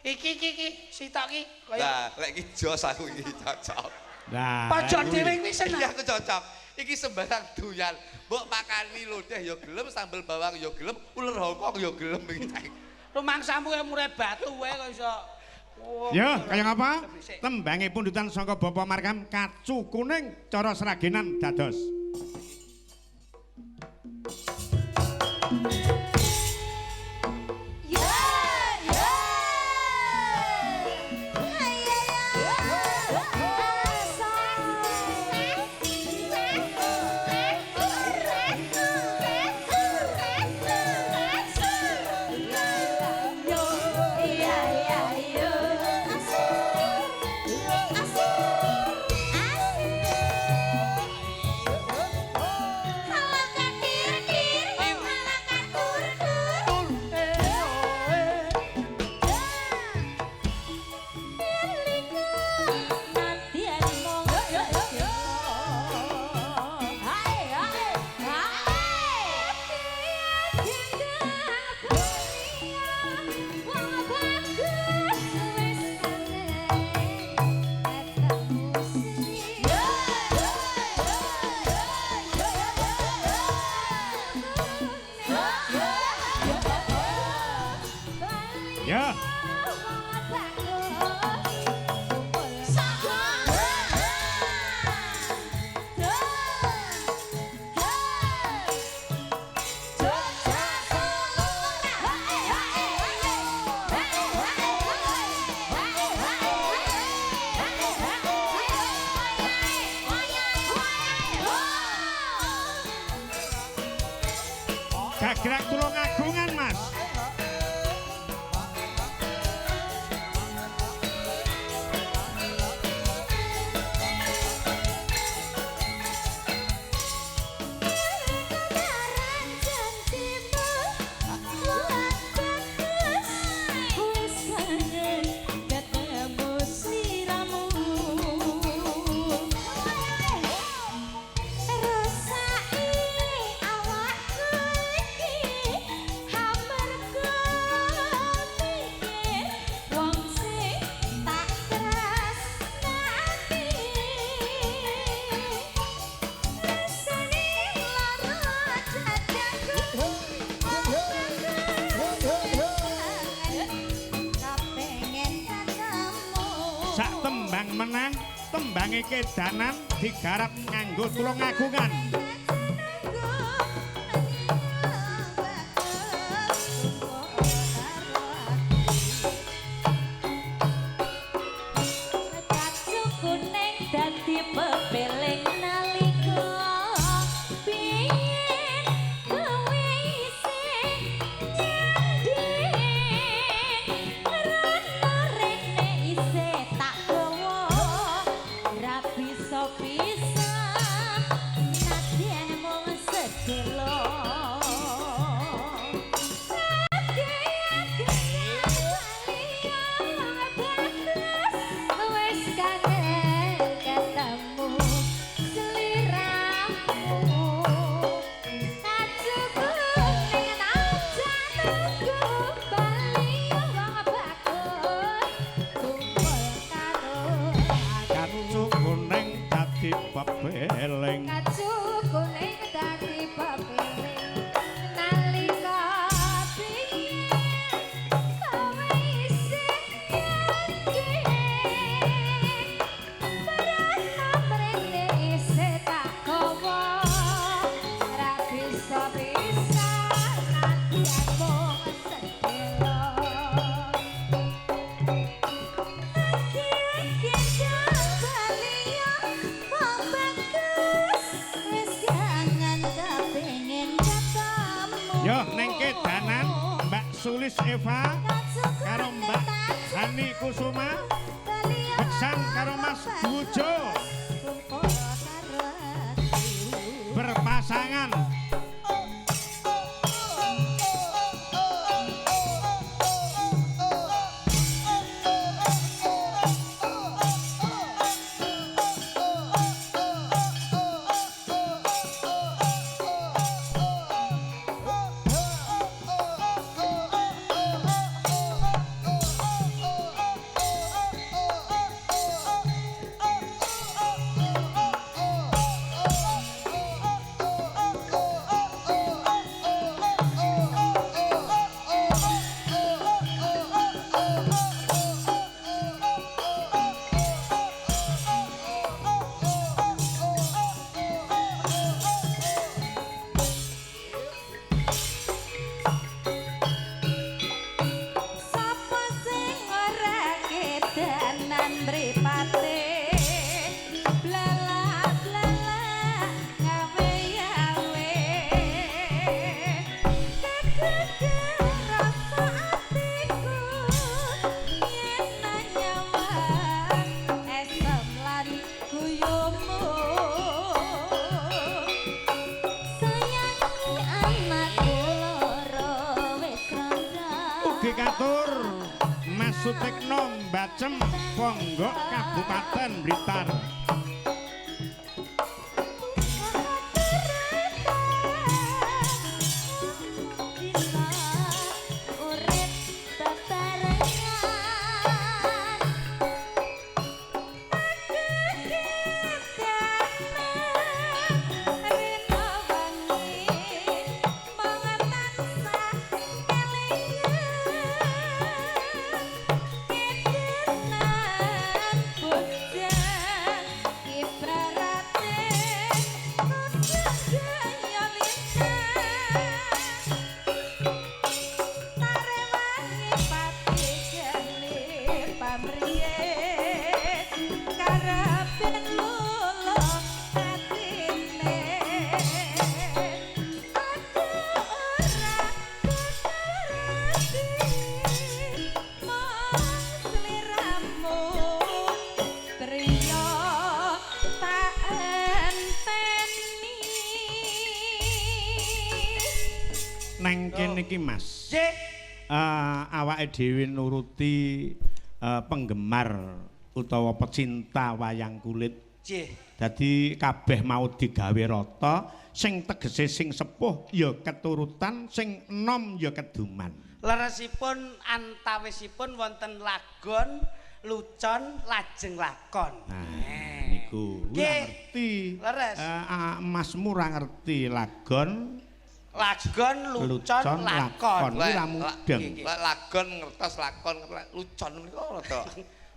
Iki iki iki sitok iki kaya. Lah, lek iki jos aku iki cocok. Lah. Pojok dhewe kuwi seneng. Iki aku cocok. Iki sembarang doyan. Mbok pakani lodeh ya gelem, sambel bawang ya gelem, uler Hongkong ya gelem iki. Rumangsamu kaya murai batu wae kok iso. Ya, kaya ngapa? Tembange pundutan saka Bapak Markam kacu kuning cara Sragenan dados. Ya. Gagrak Tulungagungan, Mas. Menang tembange kedanan digarap nganggo Tulungagungan. Kacu kuning dadi pepeling nalika biyen kowe isih. Eva karo Mbak Hani Kusuma, Beksan karo Mas Wujo berpasangan. Sapa sing ora kedanan mripate blalak-blalak gawe yawe kegede rasa atiku yen nyawang esem lan guyumu sayangi anakku loro wis rondo. Ugi katur Mas Sutikno Mbacem Ponggok Kabupaten Blitar. Urip bebarengan rino wengi mung tansah kelingan kedenan bujang ibarate kaya lintang tarewangi pati geni pamriye karepen luluh atine aduh ora kuturati mung sliramu priya tak enteni. Neng kene iki Mas. Nggih. Awake dhewe nuruti penggemar utawa pecinta wayang kulit. Nggih. Dadi kabeh mau digawe rata, sing tegese sing sepuh ya keturutan, sing enom ya keduman. Leresipun antawisipun wonten lagon, lucon, lajeng lakon. Nah, Eh. niku ora Nggih. ngerti. Leres. Masmu ora ngerti lagon, Lagon, lucon, lucon, lakon. lakon. Kuwi ra mudeng. Nggih. Lek lagon ngertos lakon lucon niku rada.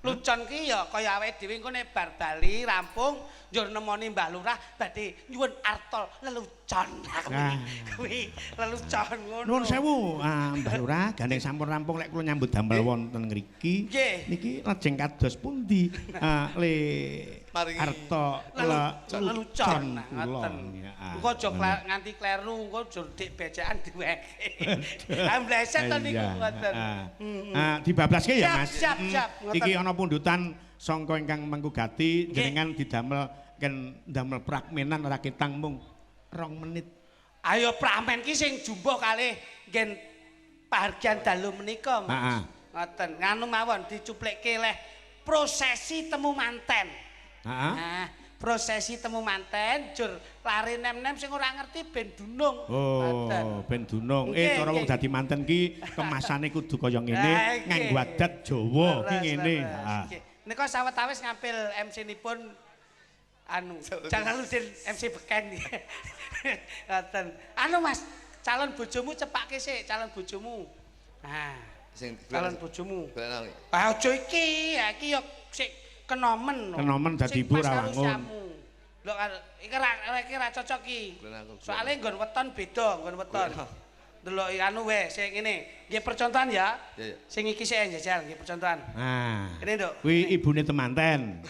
Lucon ki ya kaya awake dhewe engko nek bar bali rampung njur nemoni Mbah Lurah badhe nyuwun arta lelucon. Nah. Kuwi lelucon ngono. Nuwun sewu, Mbah Lurah, gandeng sampun rampung lek kula nyambut damel wonten ngriki. Nggih. Niki lajeng kados pundi le Maringi arta lelucon lelucon nah, kula. ngoten. Ya, ah. Engko aja nganti kleru, engko njur dik becekan diweke. Ah mbleset to niku Iya, ngoten. ah. Hmm. Ah, dibablaske ya, Siap, Mas. siap, siap, ngoten. Iki ana pundutan sangka ingkang mengku gati Nggih. jenengan didamel ken damel pragmenan raketang mung 2 menit. Ayo pramen ki sing jumbuh kalih nggen pahargyan dalu menika, Mas. Heeh. Ngoten, nganu mawon dicuplikke leh prosesi temu manten. Heeh. Nah, prosesi temu manten jur lari nem-nem sing ora ngerti ben dunung. Oh, ben dunung. Nggih, Cara wong nggih. dadi manten ki kemasane kudu kaya ngene, Ah, nggih. nganggo adat Jawa ki ngene. Leres. Ah. Nggih. Nika sawetawis ngampil MC-nipun anu Jalaluddin MC Beken. Ngoten. Anu Mas, calon bojomu cepake sik, calon bojomu. Nah, Sing calon bojomu. Golekno. Ah aja iki, ya iki ya sik kenomen. Kenomen dadi Sing ibu pas ra karo wangun. siamu. Lho iki ra iki ra cocok iki. Golek aku. Soale nggon weton beda, nggon weton. Golek. Delok anu wae sing ngene. Nggih percontohan ya. Iya, iya. Sing iki sik njajal nggih percontohan. Nah. Ini, Nduk. Kuwi ibune temanten.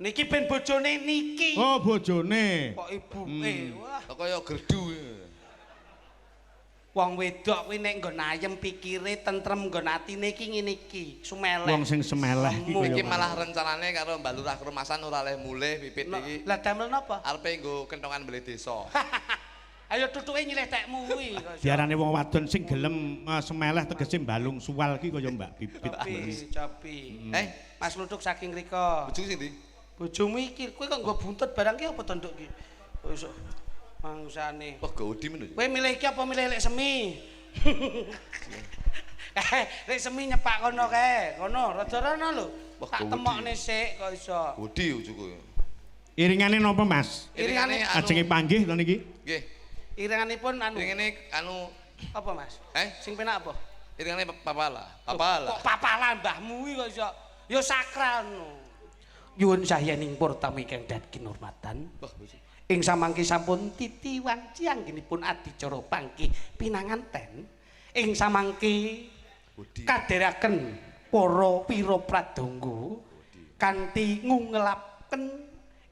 Niki ben bojone niki. Oh, bojone. Kok ibu eh wah. Kok kaya gerdu. Wong wedok kuwi nek nggon ayem pikire tentrem nggon atine iki ngene iki, sumeleh. Wong sing semeleh iki kaya Iki malah rencanane karo Mbak Lurah Krumasan ora oleh mulih Pipit iki. Lah damel napa? Arepe nggo kentongan mbeleh desa. Ayo tutuke nyilih tekmu kuwi. Diarani wong wadon sing gelem semeleh tegese balung suwal ki kaya Mbak Pipit. Copi, copi. Eh, Mas Lutuk saking riko. bojoku sing ndi? Bojomu iki kowe kok nggo buntut barang ki apa to nduk ki? Wis mangsane. Wah, gawedi men lho. Kowe milih iki apa milih lek semi? Lek semi nyepak kono kae, kono rada rono lho. Wah, Tak temokne sik kok iso. Gawedi bojoku. Iringane napa, Mas? Iringane anu Ajenge panggih to niki? Nggih. Iringanipun anu. Iringane anu apa, Mas? Eh? Sing penak apa? Iringane papala. Papala. Kok papala mbahmu iki kok iso? Ya sakral no. Nyuwun sahyaning para tamu ingkang dat kinurmatan. Wah, bojo. Ing samangke sampun titi wanci anggenipun adicara panggih pinanganten. Ing samangke kadheraken para wira pradangga kanthi ngungelaken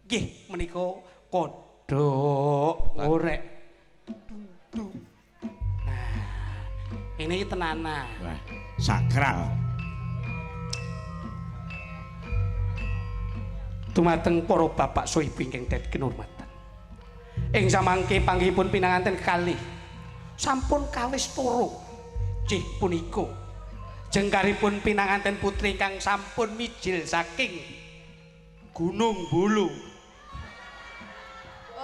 nggih menika kodhok ngorek. Nah, ini tenanan. Wah, sakral. Dumateng para bapak saha ibu ingkang dat kinurmatan. Ing samangke panggihipun pinanganten kalih sampun kawistara cih punika jengkaripun pinanganten putri ingkang sampun mijil saking Gunung Bulu.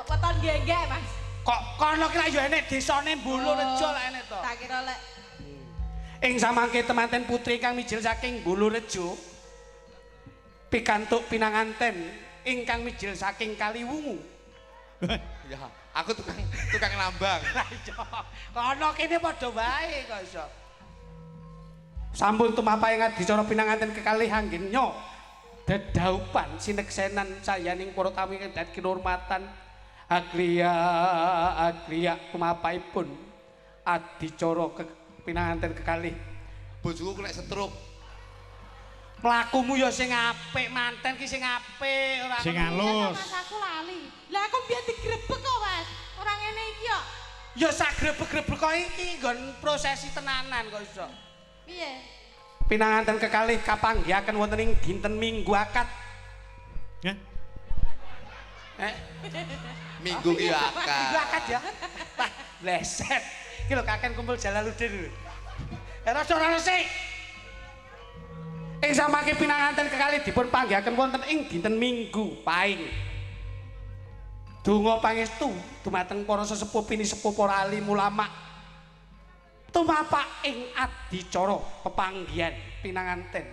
Weton genggek, Mas. Kok kono ki lak yo enek desane Bulurejo lak enek to. Tak kira lek Ing samangke temanten putri ingkang mijil saking Bulurejo pikantuk pinanganten ingkang mijil saking Kaliwungu. Ya, aku tukang nambang. Lah iya, kono kene padha wae kok iso. Sampun tumapahe adicara pinanganten kekalih anggenya dedaupan sineksenan sayaning para tamu ingkang dat kinurmatan agriya agriya tumapahipun adicara pinanganten kekalih. Bojoku kena stroke. Mlakumu ya sing apik, manten ki sing apik ora Sing halus. Mas aku lali. Lah aku biyen digrebek kok, Mas. Ora ngene iki kok. Ya sak grebek-grebek kok iki nggon prosesi tenanan kok iso. Piye? Pinanganten kekalih kapanggihaken wonten ing dinten Minggu akad. Hah? Minggu ki Minggu akad. akad ya. Wah, bleset. Iki lho kaken kumpul Jalaluddin lho. Rada ora sik. Ing samangke pinanganten kekalih dipun panggihaken wonten ing dinten Minggu Paing. Donga pangestu dumateng para sesepuh pinisepuh para alim ulama. Tumapak ing adicara pepanggihan pinanganten.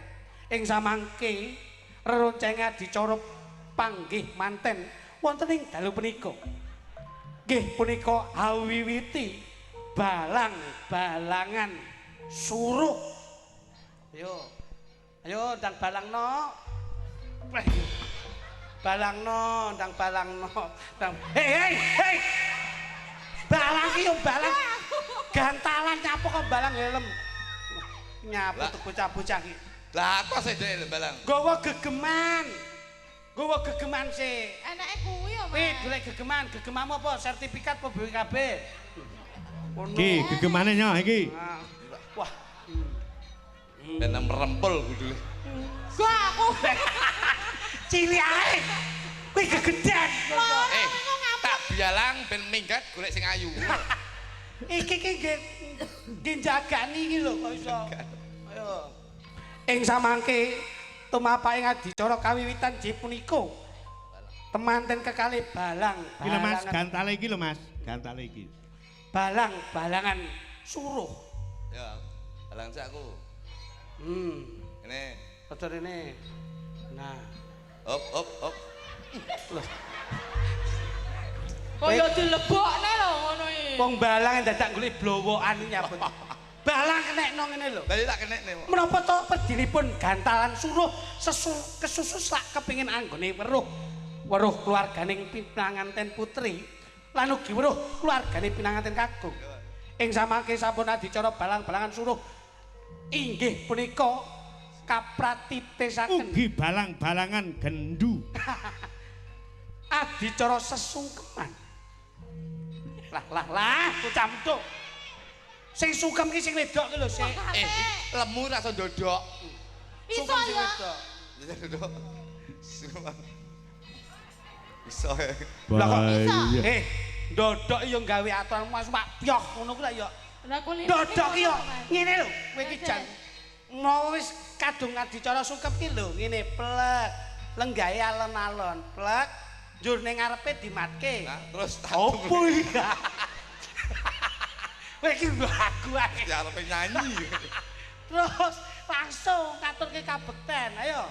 Ing samangke reroncenge adicara panggih manten wonten ing dalu punika. Nggih punika awiwiti balang-balangan suruh. Ayo. Ayo ndang balangno. Balangno, ndang balangno. Ndang. Hei hei hei. Balang ki yo balang. Gantalan nyapu kok balang helm. Nyapu tuh bocah-bocah ki. Lah apa sih dhek balang? Nggawa gegeman. Nggawa gegeman sik. Enake kuwi ya, Mas. Wih, golek gegeman. Gegemamu apa? Sertifikat apa BPKB? Ono. Iki gegemane nyo iki. Wah. Ben merempul gudule. Gua aku. Cilik ae. Kuwi gegedan. Eh, tak bialang ben minggat golek sing ayu. Iki ki nggih nggih jagani iki lho kok iso. Ayo. Ing samangke tumapahe adicara kawiwitan J punika. Temanten kekalih balang. Iki lho Mas, gantale iki lho Mas, gantale iki. Balang-balangan suruh. Ya, balang sik aku. Ini. Rada rene. Nah. Hop hop hop. Loh. Kaya dilebokne lho ngono iki. Wong balang dadak golek blowokan nyaput. Balang kenekno ngene lho. Lah tak kenekne. Menapa to pedinipun gantalan suruh kesusu sak kepengin anggone weruh. Weruh keluarganing pinanganten putri lan ugi weruh keluargane pinanganten kakung. Ing samangke sampun adicara balang-balangan suruh inggih punika kapratitesaken Ugi balang-balangan gendu. Adicara sesungkeman. Lah lah lah bocah medhok. Sing sungkem ki sing wedok ki lho sik. Lemu rasa ndodok. Iso ya. Ndodok. Iso. Lah kok iso? Ndodok yo gawe aturan Mas Pak pyoh ngono ku lak yo. Lah kulino. Ndodok ki yo ngene lho, kowe iki jan mau wis kadung adicara sungkem ki lho ngene plek. Lenggahe alon-alon plek. Njur ning ngarepe dimatke. Nah, terus opo iki? Kowe iki aku ae. Ya arepe nyanyi. Terus langsung ngaturke kabekten. Ayo.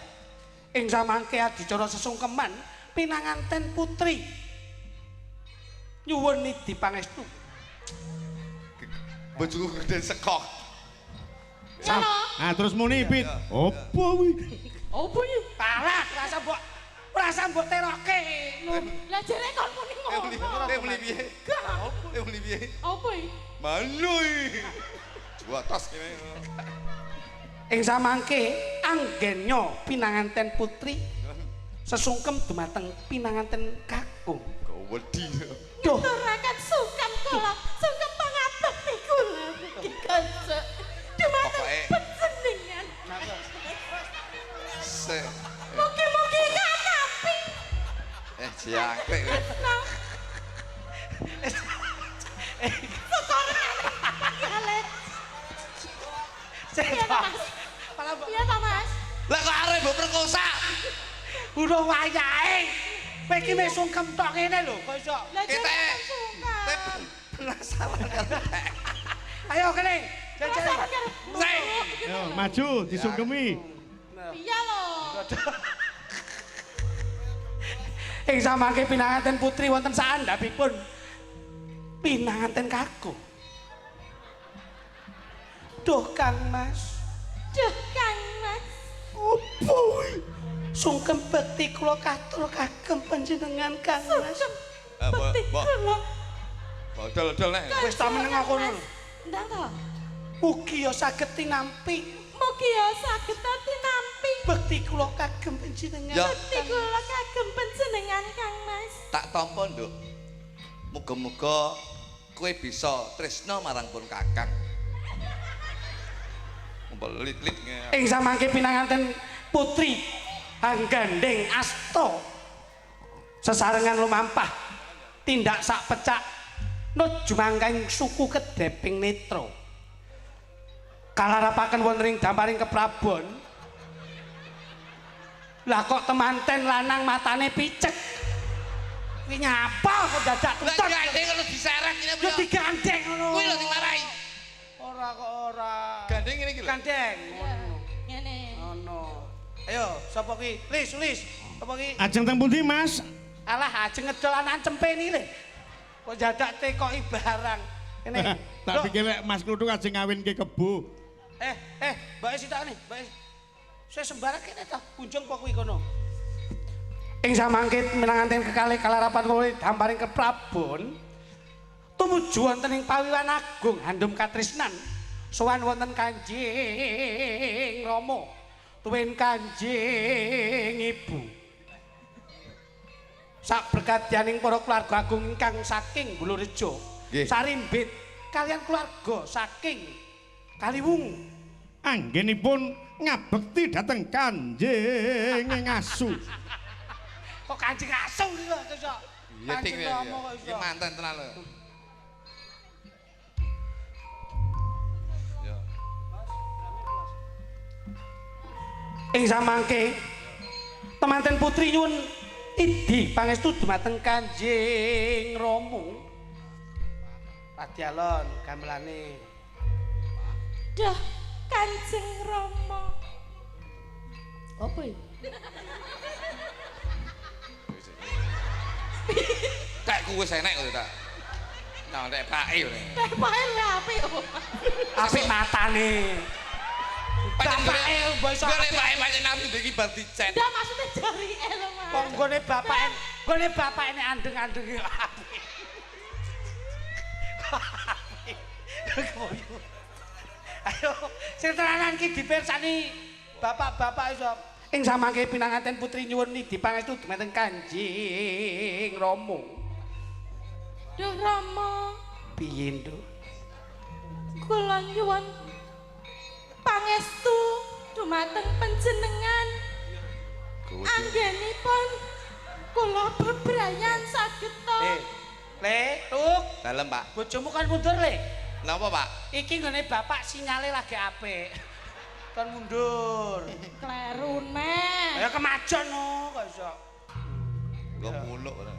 Ing samangke adicara sesungkeman pinanganten putri. Nyuwun nidi pangestu. Bojoku gedhe sekok. Ah terus muni Pit. Opo kuwi? Opo iki? Parah, rasa mbok teroke. Lah jere kon muni ngono. Muni piye? Muni piye? Opo iki? Manui. Juatas kene. Ing samangke anggenya pinanganten putri sesungkem dumateng pinanganten kakung. Wedi. Duh, aturaken sungkem kula, sungkem pangabekti kula iki kanca. Dumateng panjenengan. Mugi-mugi katampi. Jangkrik. Iya ta Mas? Lah kok arep mbok perkosa? Urung wayahe. Kowe iki wis sungkem tok ngene lho, kok iso. Kita penasaran karo. Ayo kene. Jajal. Ayo maju disungkemi. Iya lho. Ing samangke pinanganten putri wonten saandhapipun pinanganten kakung. Duh Kang Mas. Duh Kang Mas. Opo kuwi? Sungkem bekti kula katur kagem panjenengan Kang Mas. Sungkem bekti kula. Bodol-bodol nek. Wis ta meneng aku ngono. Ndang to. Mugi ya saged tinampi. Mugi ya saged tinampi. Bekti kula kagem panjenengan. Bekti kula kagem panjenengan Kang Mas. Tak tampa, Nduk. Muga-muga kowe bisa tresna marang pun Kakang. Belit-lit. Ing samangke pinanganten putri anggandeng asta sesarengan lumampah tindak sak pecak nuju mangkaing suku kedeping netra kalarapaken wonten ing damparing keprabon. Lah kok temanten lanang matane picek kuwi nyapa kok dadak tutut. Lah gandeng ngono diseret ngene ya digandeng ngono kuwi lho sing marai. Ora kok ora. Gandeng ngene iki lho. Gandeng ngono. Ngene. Ngono. Ayo, sapa ki? Lis, lis. Sapa ki? Ajeng teng pundi, Mas? Alah, ajeng ngedol anak cempeni le. Kok dadak tekoki barang. Kene. Tak pikir lek Mas Kluthuk ajeng ngawinke kebo. Mbake sithok ne, mbake. Saya sembarang kene ta, kunjung apa kuwi kono. Ing samangke minanganten kekalih kalarapan kula damparing keprabon. Tumuju wonten ing Pawiwan Agung Handum Katrisnan. Sowan wonten Kanjeng Rama, tuwin Kanjeng Ibu. Sak berkatianing para keluarga agung ingkang saking Bulurejo, Sarimbit kalian keluarga saking Kaliwungu. Anggenipun ngabekti dhateng Kanjeng Ngasu. Kok Kanjeng Ngasu iki kok iso? Kanjeng Rama kok iso. Iki manten tenan lho. Ing samangke temanten putri nyuwun idi pangestu dumateng Kanjeng Rama. Radi alon gamelane. Duh Kanjeng Rama. Apa iki? Kayak kuwi wis enek kok ta. Nah, nek pake lho. Nek pake lho apik. Apik matane. Bapake mbok iso. Gone pake pancen nabi iki bar dicet. Ndak maksudnya jarike lho, Mas. Wong gone bapake, gone bapake nek andeng-andeng yo apik. Ayo, sing tenanan ki dipirsani bapak-bapak iso. Ing samangke pinanganten putri nyuwun nidi pangestu dumateng Kanjeng Rama. Duh Rama. Piye, Nduk? Kula nyuwun pangestu dumateng panjenengan. Anggenipun kula bebrayan saged to. Le, Tuk. Dalem, Pak. Bojomu kan mundur, Le. Napa, Pak? Iki nggone bapak sinyale lagi apik. Kon mundur. Kleru neh. Ya kemajon no, kok iso. Kok muluk ora.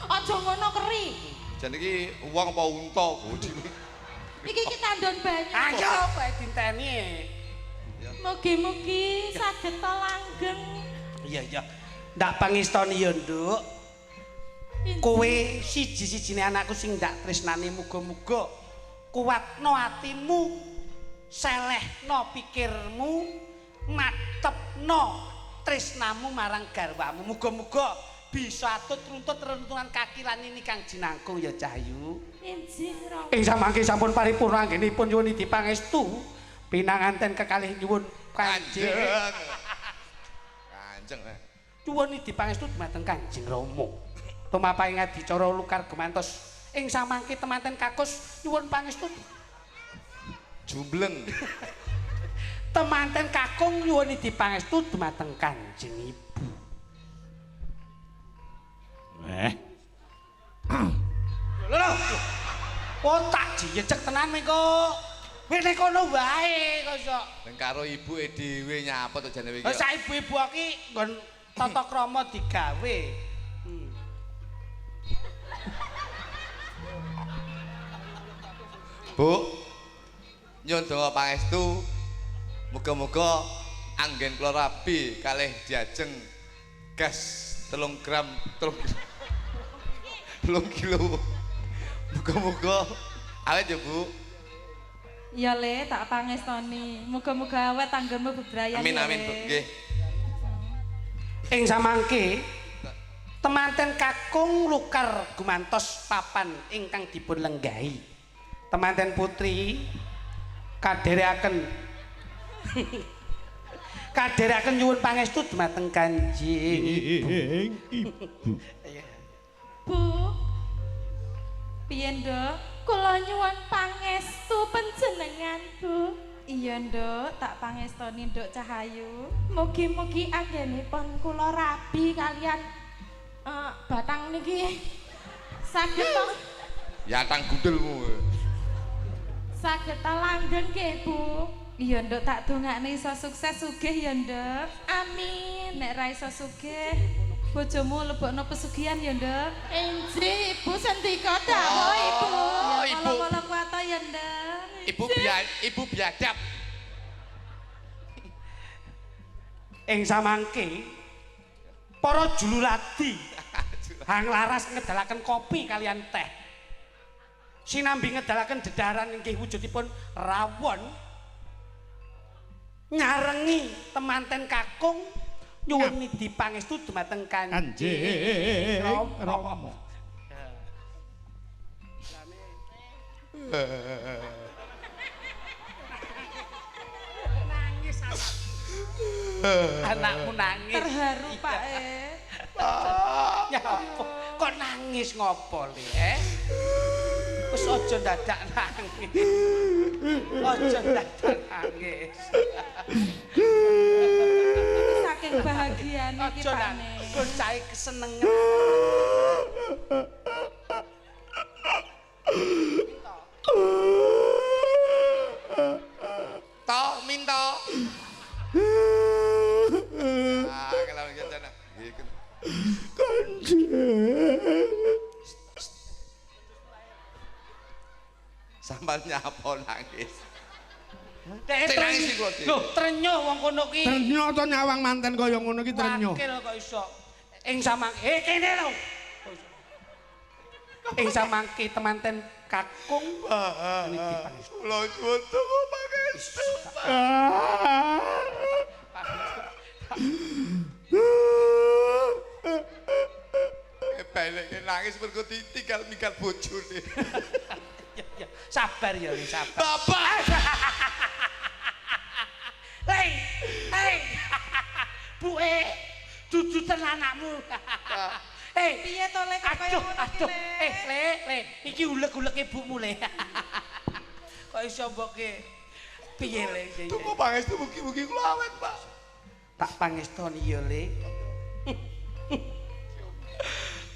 Aja ngono keri. Jan iki wong apa unta bodine. Iki ki tandon banyu. Ayo kowe dinteni. Mugi-mugi saged to langgeng. Iya, iya. Ndak pangestoni ya, Nduk. Kowe siji-sijine anakku sing ndak tresnani, muga-muga kuatno atimu, selehno pikirmu, matepno tresnamu marang garwamu. Muga-muga bisa atut runtut runtunan kaki lan ini kang jinangkung ya Cahyu. Injih Rama. Ing samangke sampun paripurna anggenipun nyuwun dipangestu pinanganten kekalih nyuwun Kanjeng. Kanjeng. Nyuwun dipangestu dumateng Kanjeng Rama. Tumapaing adicara lukar gumantos ing samangke temanten kakus nyuwun pangestu jumbleng. Temanten kakung nyuwun dipangestu dumateng Kanjeng Ibu. Lho lho. Oh tak jejeg tenan mengko. Wis ning kono wae kok iso. Ning karo ibuke dhewe nyapa to jane iki. Lah sak ibu-ibu iki nggon tata krama digawe. Bu, nyuwun donga pangestu. Muga-muga anggen kula rabi kalih diajeng gas 3 gram 3 kilo. Muga-muga awet ya, Bu. Iya Le, tak pangestoni. Muga-muga awet tanggonmu bebrayan. Amin amin, Bu. Nggih. Ing samangke temanten kakung lukar gumantos papan ingkang dipun lenggahi. Temanten putri kadherekaken kadherekaken nyuwun pangestu dumateng Kanjeng Ibu. Bu. Piye, Nduk? Kula nyuwun pangestu panjenengan, Bu. Iya, Nduk, tak pangestoni Nduk Cahayu. Mugi-mugi anggenipun kula rabi kalian batang niki saged to. Ya tang gundelmu. Saged langgeng nggih, Bu. Iya, Nduk, tak dongakne iso sukses sugih ya, Nduk. Amin. Nek ra iso sugih, bojomu lebokno pesugihan ya, Nduk. Injih, Ibu sendika dawuh, Ibu. Oh, Ibu. Kala-kala kuwata ya, Nduk. Ibu biadab. Ing samangke para jululadi hang laras ngedalaken kopi kalian teh. Sinambi ngedalaken dedaran inggih wujudipun rawon nyarengi temanten kakung nyuwun nidi pangestu dumateng Kanjeng Rama. Nangis anakmu nangis. Terharu Pak Ya apa? Kok nangis ngopo Le? Wis aja dadak nangis. Aja dadak nangis. Saking bahagiane iki Pak Ne. Bocahe kesenengan. To minta. Ah, kalau jajana. Kanjeng. Sampeyan nyapa nangis. Nangis iku. Lho, trenyuh wong kono ki. Trenyuh to nyawang manten kaya ngono ki trenyuh. Wakil kok iso. Ing samangke kene lho. Ing samangke temanten kakung Kula nyuwun donga pangestu. Baleke nangis mergo ditinggal minggal bojone. Ya, sabar ya, Le, sabar. Bapak. Hei, hei. Buke, dudutan anakmu. Hei, piye to Le kok kaya ngono iki Le? Le, Le, iki uleg-uleke ibumu Le. Kok iso mboke piye le? Tunggu pangestu mugi-mugi kula awet, Pak. Tak pangestoni ya, Le.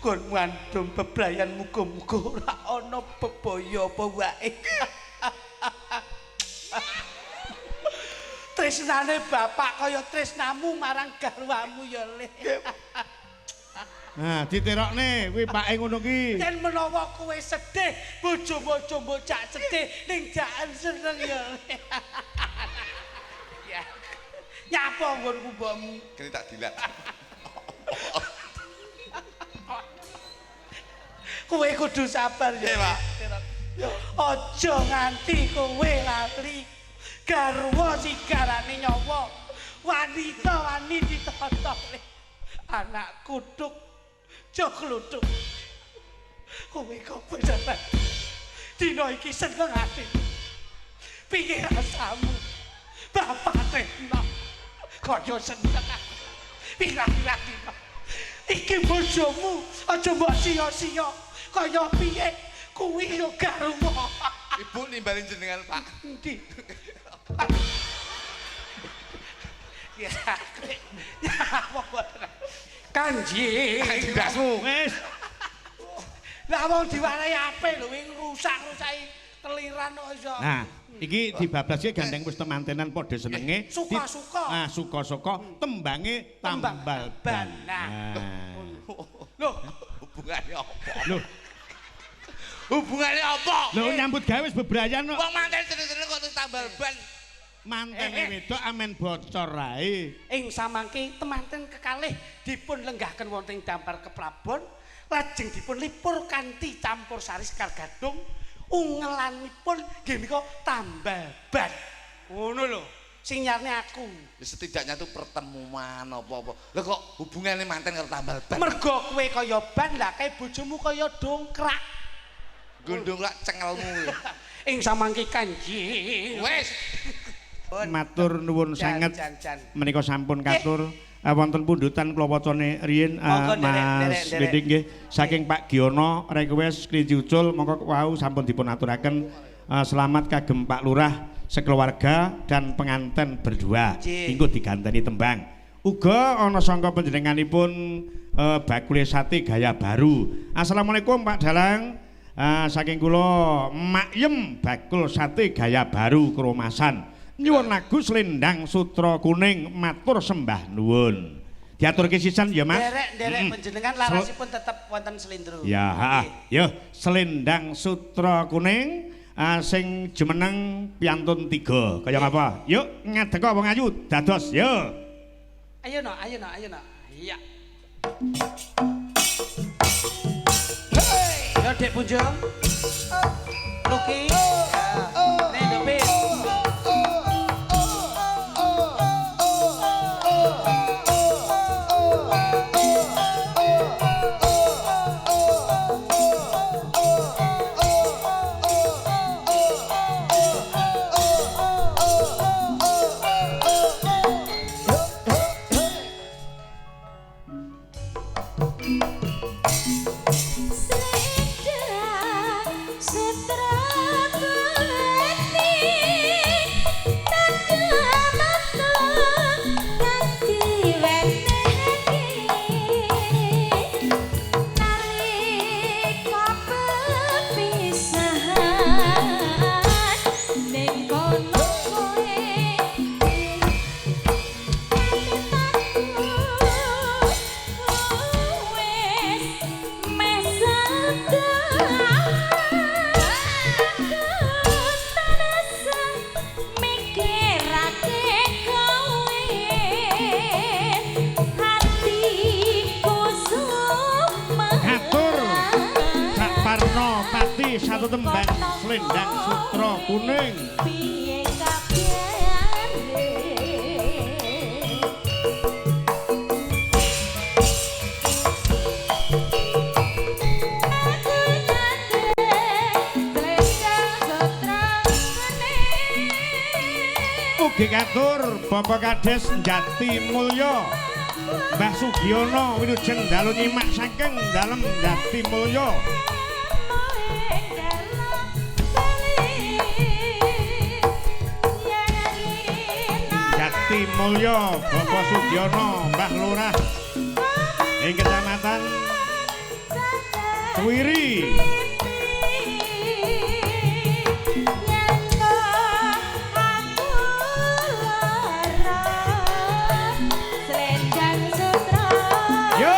Kon ngandung bebrayan muga-muga ora ana bebaya apa wae. Tresnane bapak kaya tresnamu marang garwamu ya, Le. Nah, diterokne kuwi pake ngono ki. Yen menawa kowe sedih, bojomu aja mbok jak sedih, ning jaken seneng ya. Le. Ya. Nyapa nggonku mbokmu? Kene tak dilat. Kowe kudu sabar ya. Nggih, Pak. Aja nganti kowe lali. Garwa sigarane nyawa. Wanita wani ditata. Anak kutuk jok kluthuk. Kowe kok bener. Dina iki seneng ati. Piye rasamu? Bapak tresna. Kaya seneng aku. Pirang-pirang dina. Iki bojomu aja mbok sia-sia. Kaya piye kuwi yo garwa. Ibu nimbalin jenengan, Pak. Endi? Ya, ya, Kanjeng. Kanjeng dasmu. Wis. Lah wong diwarahi apik lho, wing rusak-rusaki keliran kok iso. Nah, iki dibablaske gandeng wis temantenan padha senenge. Suka-suka. Nah, suka-suka tembange tambal ban. Nah. Nah. Loh, Hubungannya apa? Loh, Hubungannya apa? lho nyambut gawe wis bebrayan kok. Wong manten seneng-seneng kok terus tambal ban. Mantene wedok amen bocor ae. Ing samangke temanten kekalih dipun lenggahaken wonten ing dampar keprabon, lajeng dipun lipur kanthi campur sari sekar gadung, ungelanipun nggih menika tambal ban. Ngono lho, sing nyarne aku. Ya, setidaknya tuh pertemuan apa-apa. Lah kok hubungannya manten karo tambal ban? Mergo kowe kaya ban, lah kae bojomu kaya dongkrak. Gondong lak cengelmu. Ing samangke Kanjeng. Wis. Matur nuwun sanget. Jan, jan. Menika sampun katur wonten pundutan kula wacane riyin Monggo, Mas nderek. Widik nggih saking Pak Giono request Klinci Ucul monggo wau sampun dipun aturaken selamat kagem Pak Lurah sekeluarga dan penganten berdua inggo diganteni tembang. Uga ana sangka panjenenganipun bakule sate gaya baru. Assalamualaikum Pak Dalang. Saking kula Makyem bakul sate gaya baru Kromasan. Nyuwun lagu Selendang Sutra Kuning matur sembah nuwun. Diaturke sisan ya Mas. Nderek-nderek panjenengan larasipun tetep wonten slendro. Ya, heeh. Yo, Selendang Sutra Kuning sing jumeneng piantun 3. Kaya ngapa? Yuk ngadeka wong ayu dados yo. Ayo no, ayo no, ayo no. Iya. Yo Dek Punjung. Luki. Nek Dopin. Selendang sutra kuning tanda mata nganti wenehke nalika pepisahan ning kono kowe Katur Cak Parno Pati satu tembang Selendang Sutra Kuning. Piye kabare? Aku nyandeng selendang sutra kuning. Ugi katur Bapak Kades Jatimulya Mbah Sugiono wilujeng dalu nyimak saking dalem Jatimulya. Ing dalam bali. Jatimulyo, Bapak Sugiono, Mbah Lurah ing Kecamatan Tuwiri. Yo.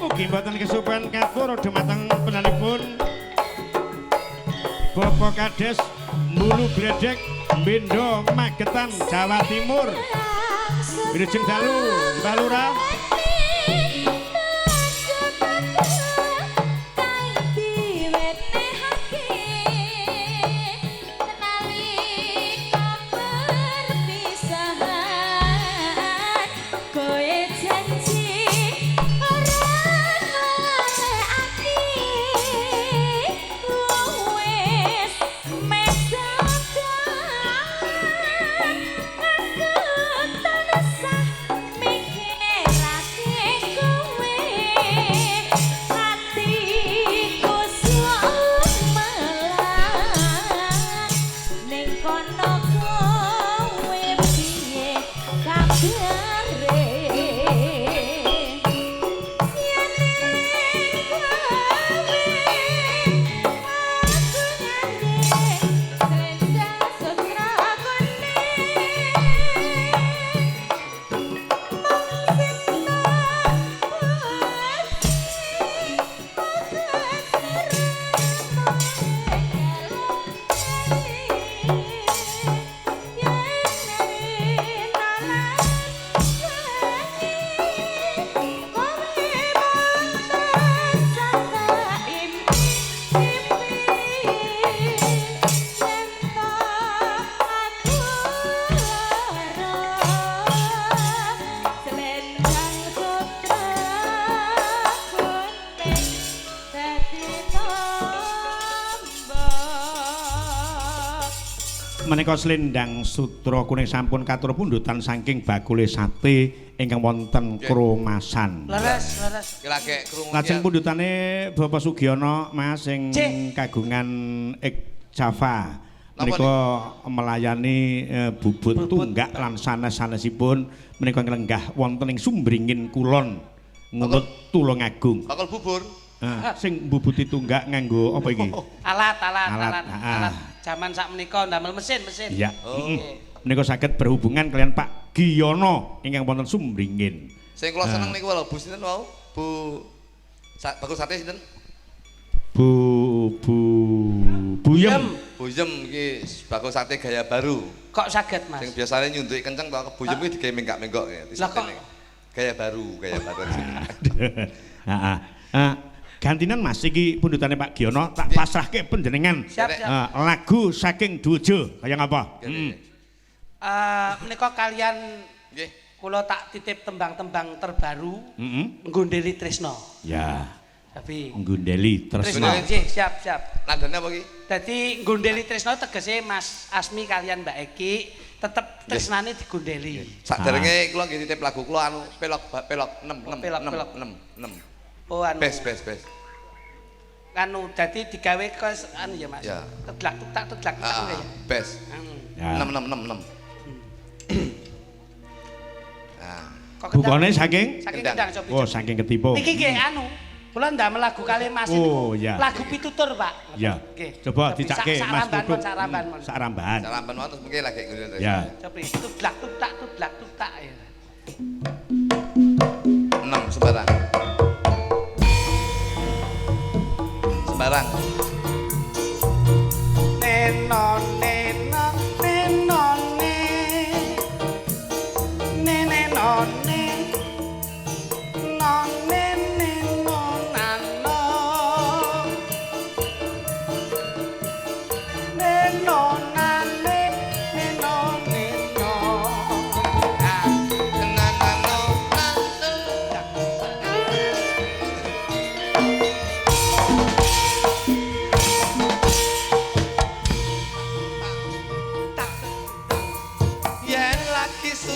Mugi mboten kesupen katur dumateng penalipun Bapak Kades Mbulu Gledek Bendo Magetan Jawa Timur. Wilujeng dalu Mbah Lurah. Menika selendang sutra kuning sampun katur pundutan saking bakule sate ingkang wonten Kromasan. Leres, leres. Lagi krungu. Lajeng pundutane Bapak Sugiono Mas sing kagungan Ik Java menika melayani bubut tunggak lan sanes-sanesipun menika nglenggah wonten ing Sumbringin Kulon Ngunut Tulungagung. Bakul bubur. Sing mbubuti tunggak nganggo apa iki? Alat, alat, alat, alat. Jaman sak menika ndamel mesin, mesin. Iya. Menika saged berhubungan kalian Pak Giyono ingkang wonten Sumbringin. Sing kula seneng niku lho, Bu sinten wau? Bu Bakul sate sinten? Bu Bu Buyem. Buyem iki bakul sate gaya baru. Kok saged, Mas? Sing biasane nyunduki kenceng to, Buyem iki digawe menggak-menggok ya. Lah kok gaya baru, gaya baru. Heeh. Gantinan Mas iki pundutane Pak Giyono tak pasrahke panjenengan. Siap, siap. Lagu saking Dujo kaya ngapa? Menika kalian nggih kula tak titip tembang-tembang terbaru. Nggondeli Tresno. Ya. Tapi Nggondeli Tresno. Nggih, siap, siap. Nadane apa iki? Dadi nggondeli Tresno tegese Mas Asmi kalian Mbak Eki tetep tresnane digondeli. Saderenge kula nggih titip lagu kula anu pelok pelok 6 6 6 6 6. Oh anu. Bes bes bes. Anu dadi digawe ke anu ya Mas. Ya. Teglak tuk tak ya. Bes. Ya. 6 6 6 6. Nah. Bukane saking saking Kendang. Oh, saking Ketipo. Niki nggih anu. Kula ndamel lagu kali Mas oh, ya. Lagu pitutur, Pak. Ya. Nggih. Coba dicake Mas Tutuk. Sak ramban mon. Sak rambahan. Sak ramban mon terus mengke lagi ngene. Ya. Coba teglak tuk tak teglak tuk tak ya. 6 sembarang. Sembarang. Neno neno neno ne. Ne neno ne. No ne neno nano. Neno nane neno neno. Na na na na.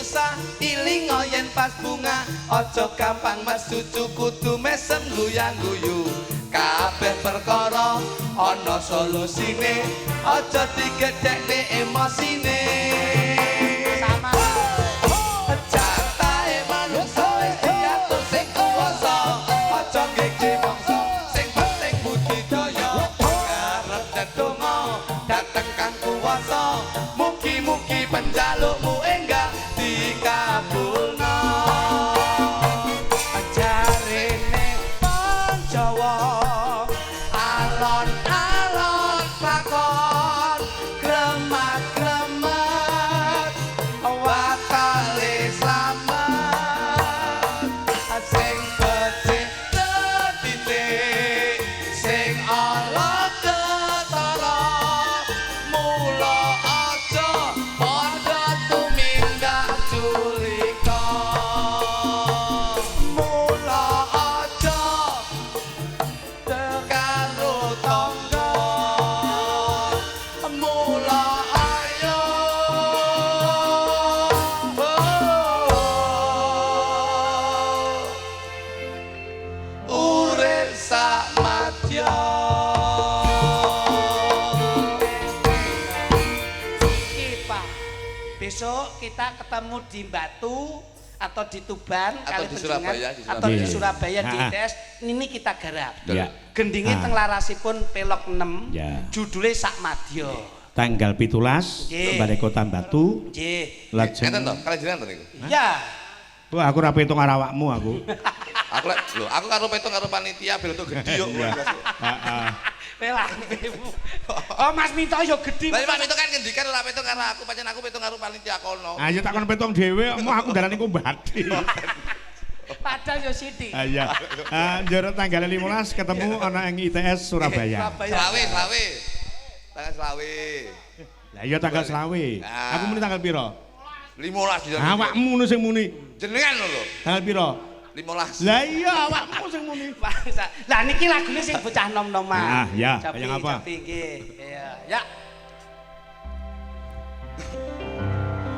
susah ilingo yen pas bunga, aja gampang mesucu kudu mesem guyang-guyu. Kabeh perkara ana solusine, aja digedhekne emosine. Sama. Jatahe manungsa wis diatur sing kuwasa, aja gege mangsa, sing penting budidaya. Karep ndedonga dhateng Kang Kuwasa, mugi-mugi penjalukmu enggak dikabulno. Jarene wong Jawa Alon-alon pakon kremat-kremat watale slamet, sing becik tetitik sing ala ketara, mula aja padha tumindak culika, mula aja karo tangga, mula ayo urip sak madya. Iki, Pak. Besok kita ketemu di Batu atau di Tuban atau kali di panjenengan, Surabaya, di atau di Surabaya. Surabaya di Ha. ITS ini kita garap. Ya. Gendinge Ah. teng larasipun pelok 6, Ya. judule Sak Madya. Tanggal 17 Nggih. Balai Kota Batu. Nggih. Lajeng Enten to, kali jenengan to niku. Ya. Wah, aku ora petung karo awakmu aku. Aku lek lho, aku karo petung karo panitia ben untuk gedhi yo. Iya. Heeh. Pelah. Oh, Mas Minto yo gedhi. Lah Pak Minto kan ngendikan ora petung karo aku, pancen aku petung karo panitia kono. Ayo tak kon petung dhewe, mau aku darani ku bathi. Padahal yo sithik. Ah, iya. Ah, njero tanggal 15 ketemu ana ing ITS Surabaya. Surabaya. Selawe, selawe. Tanggal selawe. Lah iya tanggal 25. Ah. Aku muni tanggal piro? 15 jenengan. Awakmu nu sing muni. Jenengan lho. Tanggal piro? 15. Lah iya awakmu sing muni. Bangsa. Lah niki lagune sing bocah nom-noman. Ah, ya. Japi, Kayak apa? Japi, nggih. Iya. Ya.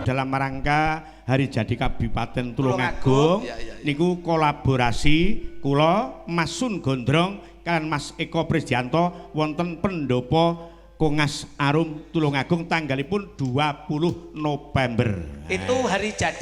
Dalam rangka Hari Jadi Kabupaten Tulungagung. Tulungagung Iya. niku kolaborasi kula Mas Sun Gondrong kan Mas Eko Prisdianto wonten pendopo Kongas Arum Tulungagung tanggalipun 20 November. Itu hari jadi.